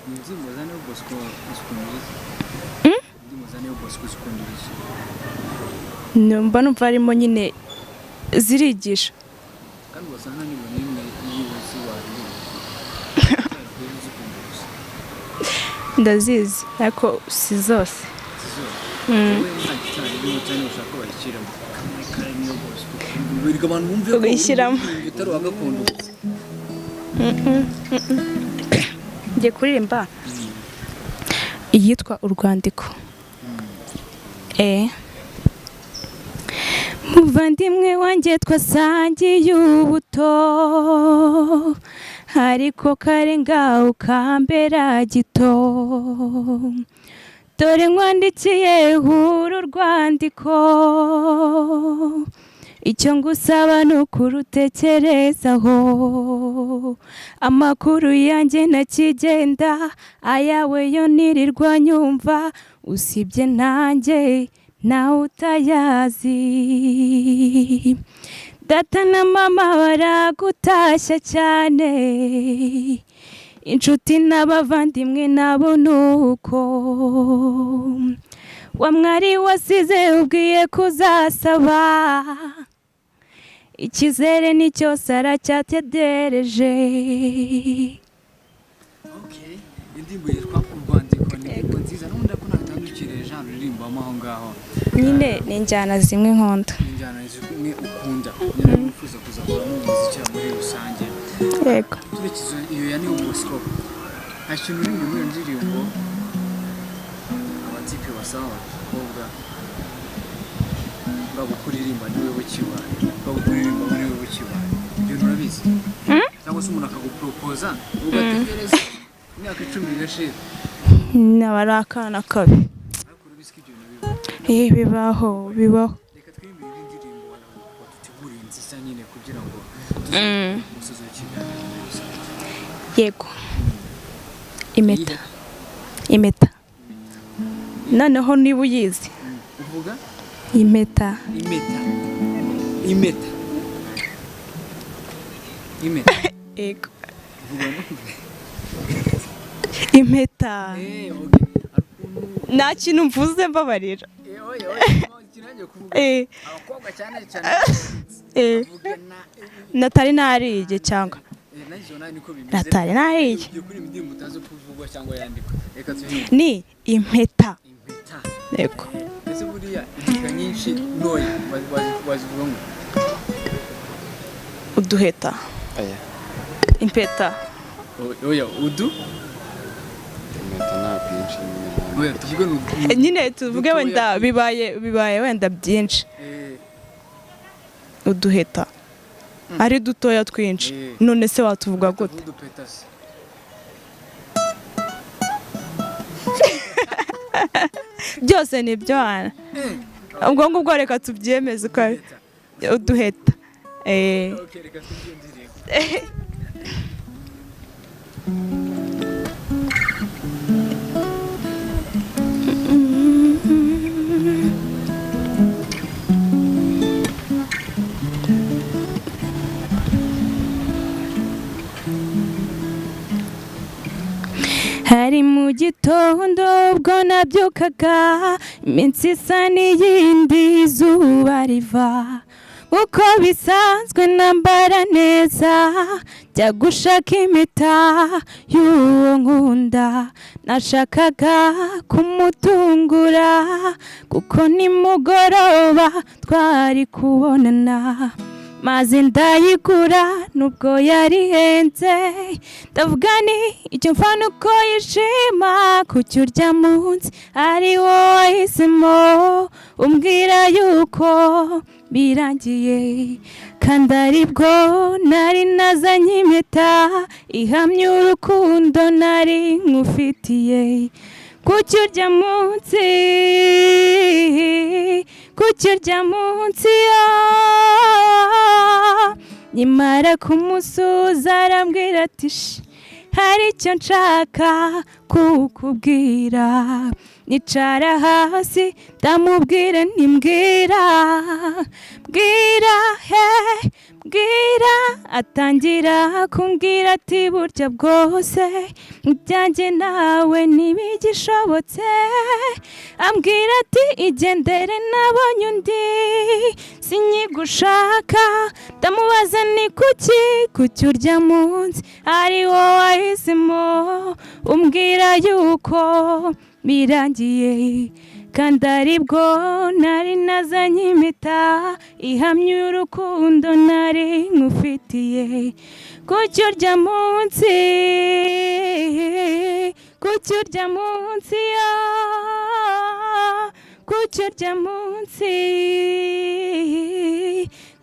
Indirimbo za Niyo Bosco uzikunda iki? Indirimbo za Niyo Bosco uzikunda iki? Mba numva harimo nyine zirigisha. Kandi wasanga nta ndirimbo n'imwe yiwe uzi waririmba, uzikunda gusa. Ndazizi ariko si zose. Si zose. Wowe nta gitari irimo cyane ushaka bayishyiramo kamwe kare Niyo Bosco, buri abantu bumve ko Uyishyiramo. uri utari uwa gakondo gusa. Ngiye kuririmba iyitwa Urwandiko. Muvandimwe wanjye twasangiye ubuto, ariko kare ngaho ukambera gito. Dore nkwandikiye uru rwandiko. Icyo ngusaba ni ukurutekerezaho. Amakuru yanjye ntakigenda, ayawe yo nirirwa nyumva, usibye nanjye nawe utayazi. Data na mama baragutashya cyane, inshuti n'abavandimwe nabo nuko. Wa mwari wasize ubwiye kuzasaba, icyizere ni cyose aracyategereje. Okay, indirimbo yitwa Urwandiko, ni indirimbo nziza n'ubundi ko ntatandukiriye genre uririmbamo aho ngaho. Nyine ni injyana zimwe nkunda. Ni injyana zimwe ukunda nyine, wifuza kuzakora mu muziki muri rusange? Yego. Turikizo iyo ya Niyo Bosco, nta kintu uri muri iyo ndirimbo abatipe basaba abakobwa baba kuririmba niwe bukibaye, baba kuririmba niwe bukibaye? Ibyo bintu urabizi, cyangwa se umuntu akaguporopoza ugategereza imyaka 10 igashira? Naba ari akana kabi. Ariko urabizi ko ibyo bintu bibaho? Eh, bibaho, bibaho. Reka twirimbire indi ndirimbo waduteguriye nziza nyine kugira ngo tuze umusozi w'ikiganiro muri rusange. Yego, Impeta, Impeta. Noneho niba uyizi. Uvuga? Impeta. Impeta, impeta, impeta. Yego. Uvuga no? Impeta. Eh, okay. Hari ukuntu Nta kintu mvuze, mbabarira. Eh, oya, oya, ikintu nagiye kuvuga, abakobwa cyane cyane bavuga na Natari nariye cyangwa nazo nawe niko bimeze. Natari nariye. Ugiye kuri indirimbo utazi kuvugwa cyangwa yandikwa, reka tuhinde. Ni Impeta. Impeta. Yego. Ndetse buriya impeta nyinshi ntoya wazivuga ngo? Uduheta. Aya. Impeta. Oya, udu Impeta nta bwinshi nyine nta. Oya, tuvuge ni Nyine tuvuge Dutoya. wenda bibaye wenda byinshi. Uduheta ari dutoya twinshi. None se watuvuga gute? Udupeta se? Byose ni ibyo wana. Ubwo ngubwo reka tubyemeze uko ari uduheta. Okay, reka twumve iyo ndirimbo. Hari mu gitondo ubwo nabyukaga, iminsi isa n'iyindi, izuba riva uko bisanzwe, nambara neza njya gushaka impeta y'uwo nkunda. Nashakaga kumutungura kuko nimugoroba twari kubonana, maze ndayigura nubwo yari ihenze. Ndavuga ni icyo mfana uko yishima kuki urya munsi ari wowe wahisemo umbwira yuko birangiye, kandi aribwo nari nazanye impeta ihamya urukundo nari nkufitiye. Kuki urya munsi, kuki urya munsi yo? Nyamara kumusuza arambwira ati: "Shi, hari icyo nshaka kukubwira." Nicara hasi ndamubwira ntimbwira, mbwira he, mbwira. Atangira kumbwira ati: "Burya bwose ibyanjye nawe ntibigishobotse." Ambwira ati: "Igendere, nabonye undi, sinyigushaka." Ndamubaza ni kuki, kuki urya munsi ari wowe wahisemo umbwira yuko birangiye, kandi aribwo nari nazanye impeta ihamya urukundo nari nkufitiye? Kuki urya munsi, kuki urya munsi ya, kuki urya munsi,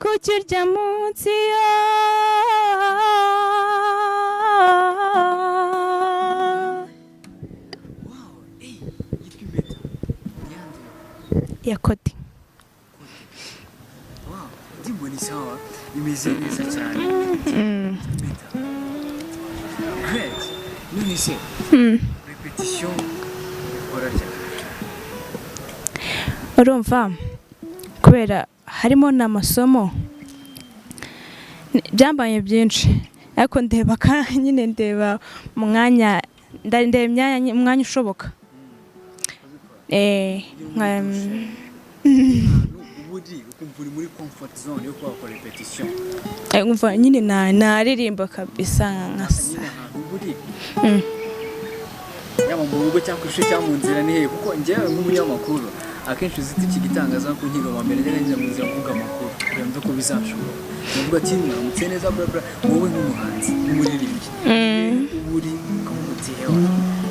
kuki urya munsi ya? Wow, yitwa Impeta yandi? Ya Kode. Wow, indirimbo. Great. None se repetition ukora ryari? Urumva, kubera harimo n'amasomo, byambaye byinshi, ariko ndeba nyine ndeba umwanya, ndeba imyanya, umwanya ushoboka. Ahantu uba uri ukumva uri muri comfort zone yo kuba wakora repetition? Nkumva nyine naririmba kabisa nkasa. Nyine ahantu uba uri, yaba mu rugo cyangwa ku ishuri cyangwa mu nzira, ni hehe? Kuko njyewe nk'umunyamakuru akenshi uzi tukiga itangazamakuru, nkiga mu wa mbere, njya njya mu nzira mvuga amakuru kugira ngo ko bizashoboka, ndavuga ati mwaramutse neza, bla bla. Wowe nk'umuhanzi, nk'umuririmbyi, uba uri ukavuga uti hewa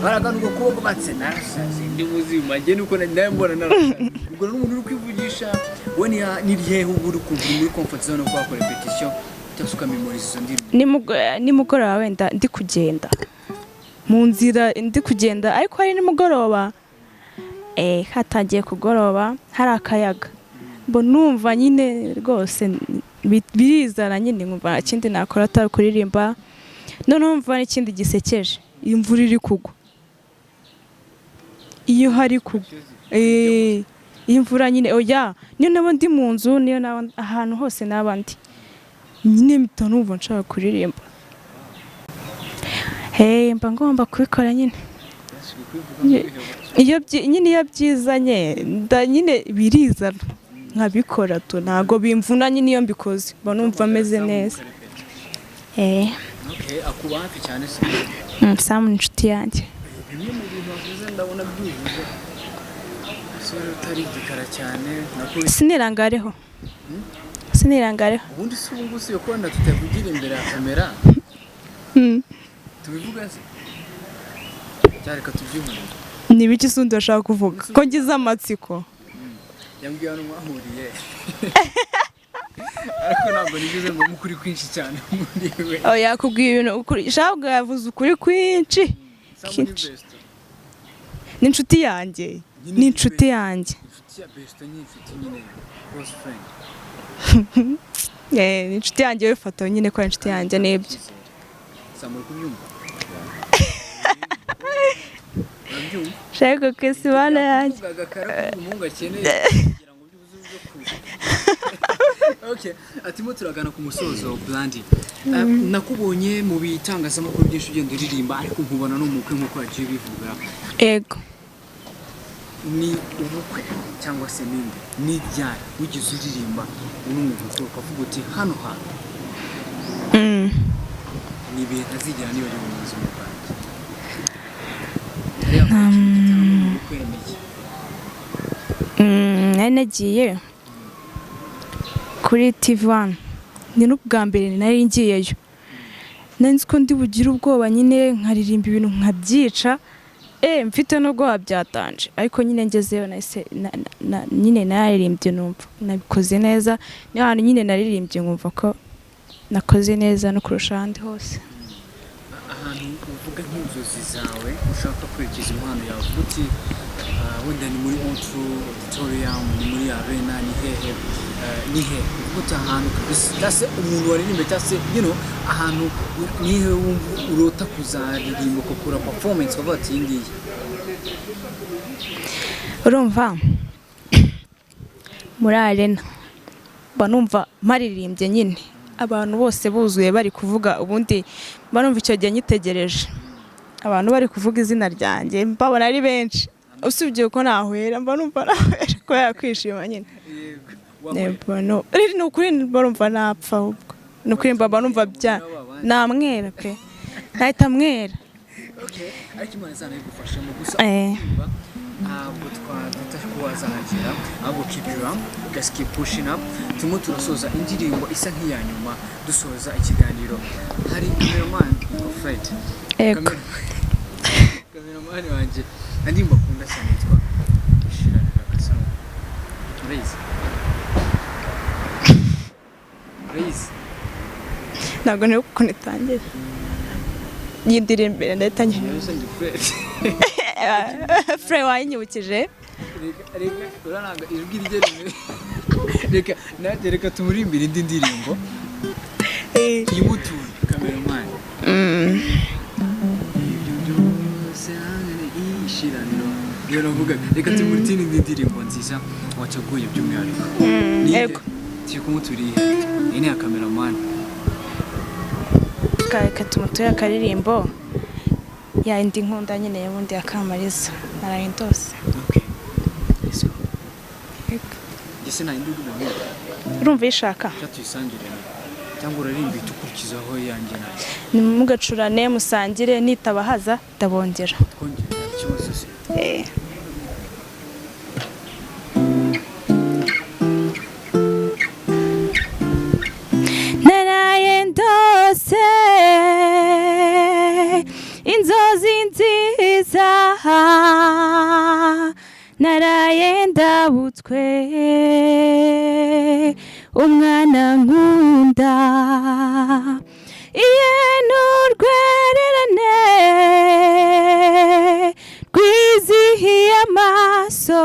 baragana ubwo kuboko batse narasaze, ndi muzima, njye nuko nawe mbona narasaze, ubwo n'umuntu uri kwivugisha we, ni hehe uba uri kumva uri muri comfort zone yo kuba wakora repetition cyangwa se ukamemoriza izo ndirimbo? Nimugoroba wenda ndi kugenda mu nzira, ndi kugenda ariko hari nimugoroba, hatangiye kugoroba, hari akayaga, mbo numva nyine rwose birizana nyine, nkumva nta kindi nakora atari kuririmba. Noneho mva n'ikindi gisekeje, imvura iri kugwa, iyo hari kugwa, imvura nyine, oya, niyo naba ndi mu nzu, niyo naba ahantu hose naba ndi nyine, mpita numva nshaka kuririmba. Hey, mba ngomba kubikora nyine. Nyine iyo byizanye nyine birizana nkabikora tu, ntago bimvuna nyine. Iyo mbikoze mba numva meze neza. Okay, akuba hafi cyane se? Sam ni inshuti yanjye. Bimwe mu bintu wavuze ndabona byujuje umusore utari igikara cyane nako. Sinirangareho, sinirangareho. Ubundi si ubu ngubu si kubona tutavugira imbere ya kamera? Tubivuga se cyangwa reka tubyihorere? Ni ibiki se undi bashaka kuvuga ko ngize amatsiko? Yambwiye hano mwahuriye, ariko ntabwo nigeze ngo mukuri kwinshi cyane muri we. Oh, yakubwiye ibintu ukuri shabwa, yavuze ukuri kwinshi. Sam ni Kenshi. best. Ni inshuti yanjye, ni inshuti yanjye. Inshuti ya best ni inshuti nyine, close friend. Ni inshuti yanjye, wifata nyine ko ari inshuti yanjye, nibyo. Sam, uri kubyumva? Urabyumva? Shaka ku isi bana yanjye. Kuvuga agakara ko umuhungu akeneye kugira ngo byibuze uze ku. Okay, atimo turagana ku musozo. Brandy, nakubonye mu bitangazamakuru byinshi ugenda uririmba, ariko nkubona no mu bukwe nk'uko wagiye ubivuga. Ego. Ni ubukwe cyangwa se ninde, ni ryari wigeze uririmba uri mu bukwe ukavuga uti hano hantu ni ibihe ntazigera nibagirwa mu buzima bwanjye? Hariya igitaramo mu bukwe ni iki? Nari nagiye kuri TV One, ni n'ubwa mbere nari ngiyeyo. Nari nzi ko ndi bugire ubwoba nyine nkaririmba ibintu nkabyica, mfite n'ubwoba byatanje, ariko nyine ngezeyo nahise nyine naririmbye numva nabikoze neza. Niyo hantu nyine naririmbye nkumva ko nakoze neza no kurusha ahandi hose. Ahantu uvuga nk'inzozi zawe ushaka kwerekeza impano yawe, uvuga uti wenda ni muri O2 Auditorium, ni muri arena, ni hehe, ni hehe uvuga uti ahantu kabisa, cyangwa se umuntu waririmba, cyangwa se ahantu ni hehe wumva urota kuzaririmba ugakora performance ukavuga ati iyi ngiyi? Urumva, muri arena mba numva maririmbye nyine abantu bose buzuye bari kuvuga. Ubundi mba numva icyo gihe nyitegereje abantu bari kuvuga izina ryanjye, mbabona ari benshi, usibye ko nahwera, mba numva nahwera kubera kwishima nyine. Rero ni ukuri mba numva napfa, ahubwo ni ukuri mba numva bya namwera pe, nahita mwera. Okay, ariko Imana izanabigufashamo gusa. Ntabwo twaduta ko wazahagera, ahubwo keep it up, just keep pushing up. Turimo turasoza indirimbo isa nk'iya nyuma dusoza ikiganiro. Hari cameraman Fred. Ego. Cameraman wanjye, indirimbo akunda cyane yitwa Ishirarira Gasaro. Urayizi? Urayizi? Ntabwo nibuka ukuntu itangira, yindirimbere ndahita Niyo usanga Fred. Fred wayinyibukije. Reka reka, urananga ijwi rye rimwe. Reka nanjye, reka tumurimbire indi ndirimbo. Tuyimuture cameraman. Ibyo byose ishiraniro niyo navuga. Reka tumurutine indi ndirimbo nziza wateguye by'umwihariko. Ni Yego. Turi kumuturiye, iyi ni iya cameraman. Reka tumuture akaririmbo ya indi nkunda nyine y'ubundi ya Kamariza, naraye ndose. Okay, let's go. Yego. Njye nta yindi ndirimbo nkunda. Urumva uyishaka? Cyangwa tuyisangire nawe, cyangwa urarimba ihita ukurikizaho yanjye nayo? Nimugacurane, musangire, nitabahaza ndabongera. Twongere, nta kibazo se. Eh. Naraye ndose inzozi nziza, naraye ndabutswe umwana nkunda, iye n'urwererane rwizihiye amaso,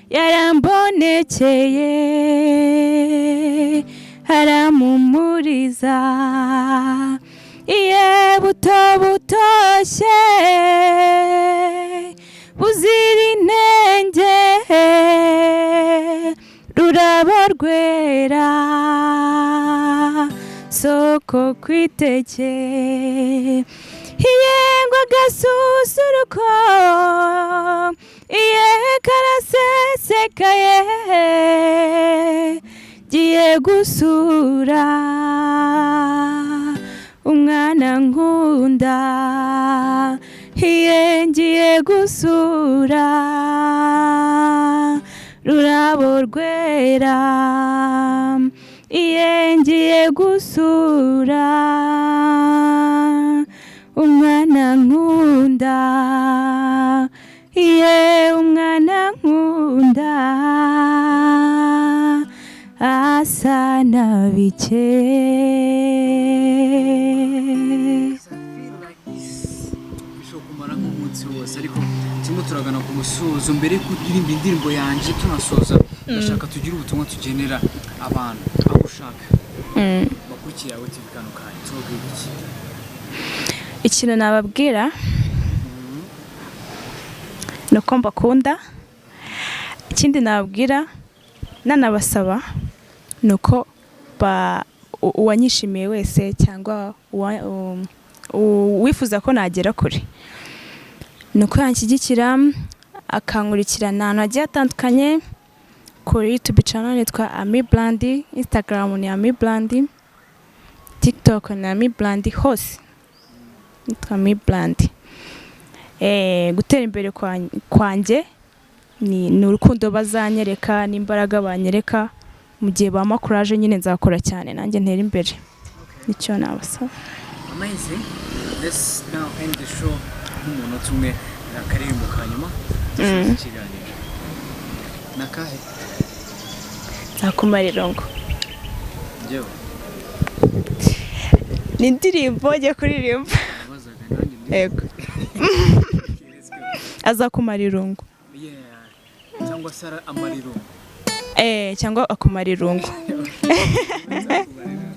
yarambonekeye aramumuriza, iye buto butoshye buzira inenge, rurabo rwera soko kwiteke, iyengwa agasusuruko, iye karasesekaye, giye gusura umwana nkunda, iye ngiye gusura rurabo rwera, iye ngiye gusura umwana nkunda, iye umwana nkunda asa na bike. Bishobora kumara nk'umunsi wose, ariko turimo turagana ku musozo. Mbere yo kuririmba indirimbo yanjye tunasoza, ndashaka tugire ubutumwa tugenera abantu aho ushaka bakurikiye yawe TV kano kanya. Tubabwira iki? Ikintu nababwira ni uko mbakunda. Ikindi nababwira nanabasaba ni uko uwanyishimiye wese cyangwa uwifuza ko nagera kure, ni uko yanshyigikira akankurikirana ahantu hagiye hatandukanye. Kuri YouTube channel nitwa Ami Blandi, Instagram ni Ami Blandi, TikTok ni Ami Blandi, hose nitwa Ami Blandi. Gutera imbere kwanjye ni urukundo bazanyereka n'imbaraga banyereka. Mu gihe bampa courage nyine, nzakora cyane nanjye ntera imbere. Nicyo nabasaba. Amazing. Let's now end the show nk'umunota umwe ni akaririmbo ka nyuma dusoza ikiganiro. Ni akahe? Nzakumara irungu. Njyewe? Ni indirimbo ngiye kuririmba. Nabazaga nanjye ndi. Yego. Okay, let's go. Azakumara irungu. Yeah, cyangwa se amariro. Cyangwa akumara irungu. Nzakumara irungu.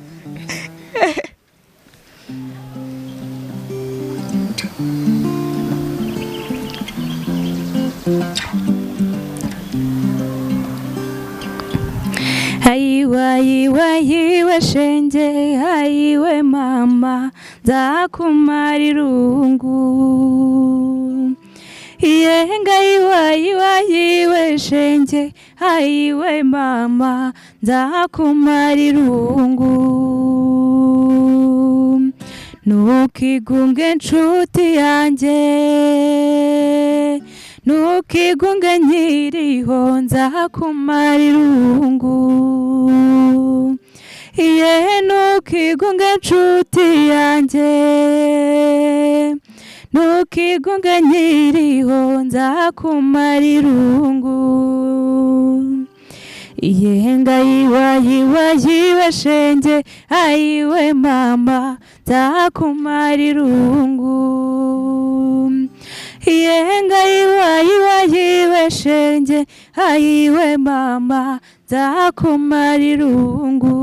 Ayiwe, ayiwe, ayiwe shenge, ayiwe mama, nzakumara irungu. Yenga ayiwe, ayiwe, ayiwe shenge, ayiwe mama, nzakumara irungu. Ntukigunge nshuti yanjye, ntukigunge nkiriho, nzakumara irungu. Iye ntukigunge nshuti yanjye, ntukigunge nkiriho, nzakumara irungu. Yenga ayiwe, ayiwe, ayiwe shenge, ayiwe mama, nzakumara irungu. Yenga ayiwe, ayiwe, ayiwe shenge, ayiwe mama, nzakumara irungu.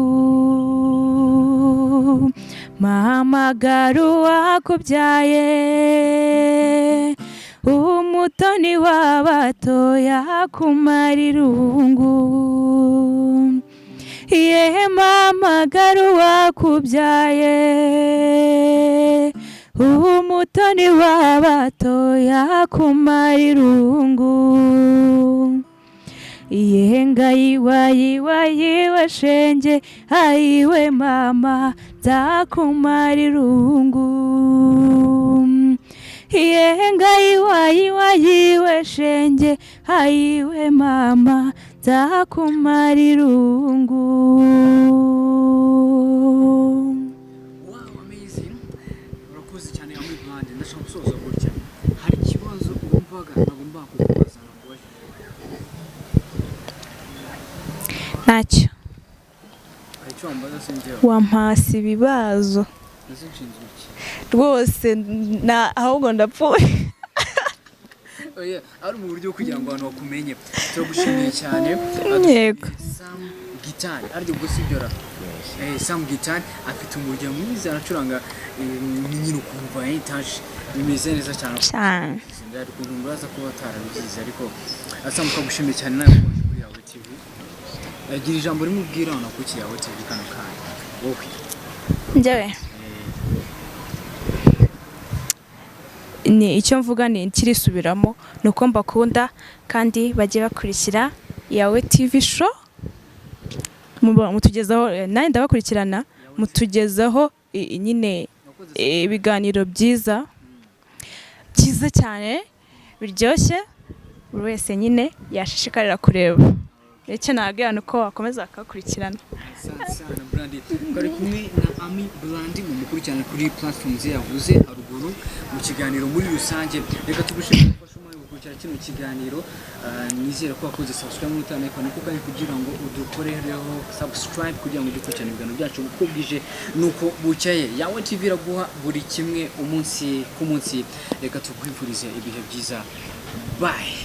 Mahamagara uwakubyaye, umutoni w'abatoya kumara irungu. Ye mpamagara uwakubyaye, umutoni w'abatoya kumara irungu. Yenga yiwa yiwe shenge, ayiwe mama, nzakumara irungu. Yenga yiwa yiwe shenge, ayiwe mama, nzakumara irungu. Wow, amazing! Urakoze cyane, Ami Brand. Ndashaka gusoza gutya: hari ikibazo wumvaga nagomba kukubaza nakubajije? Ntacyo. Hari icyo wambaza se njyewe? Wampasa ibibazo. Ese nshinzwe iki? Rwose na ahubwo ndapfuye. Oya, ari mu buryo bwo kugira ngo abantu bakumenye. Turagushimiye cyane. Yego. Sam Gitari, ariko ubwo sibyo ra? Sam Gitari afite umurya mwiza, aracuranga, nyine ukumva etaje bimeze neza cyane. Cyane. Ndari ukuntu muraza kuba atarabyize, ariko Sam, twagushimiye cyane nawe waje kuri Yawe TV. Gira ijambo rimwe ubwira abantu kuri Yawe TV kano kanya wowe. Njyewe ni icyo mvuga ni kirisubiramo, ni uko mbakunda kandi bajye bakurikira Yawe TV Show. Mutugezaho, nanjye ndabakurikirana, mutugezaho nyine ibiganiro byiza byiza cyane biryoshye, buri wese nyine yashishikarira kureba. Icyo nabwira ni uko wakomeza bakabakurikirana. Asante sana, Brandi. Twari kumwe na Ami Brandi, mumukurikirana kuri platform ze yavuze haruguru mu kiganiro muri rusange. Reka tugushimire gufasha umwanya gukurikira kino kiganiro. Nizere ko wakoze subscribe n'utanayikora niko kanya kugira ngo udukorereho subscribe, kugira ngo ujye ukurikirana ibiganiro byacu uko bwije nuko bukeye. Yawe TV iraguha buri kimwe umunsi ku munsi. Reka tukwifurize ibihe byiza. Bye.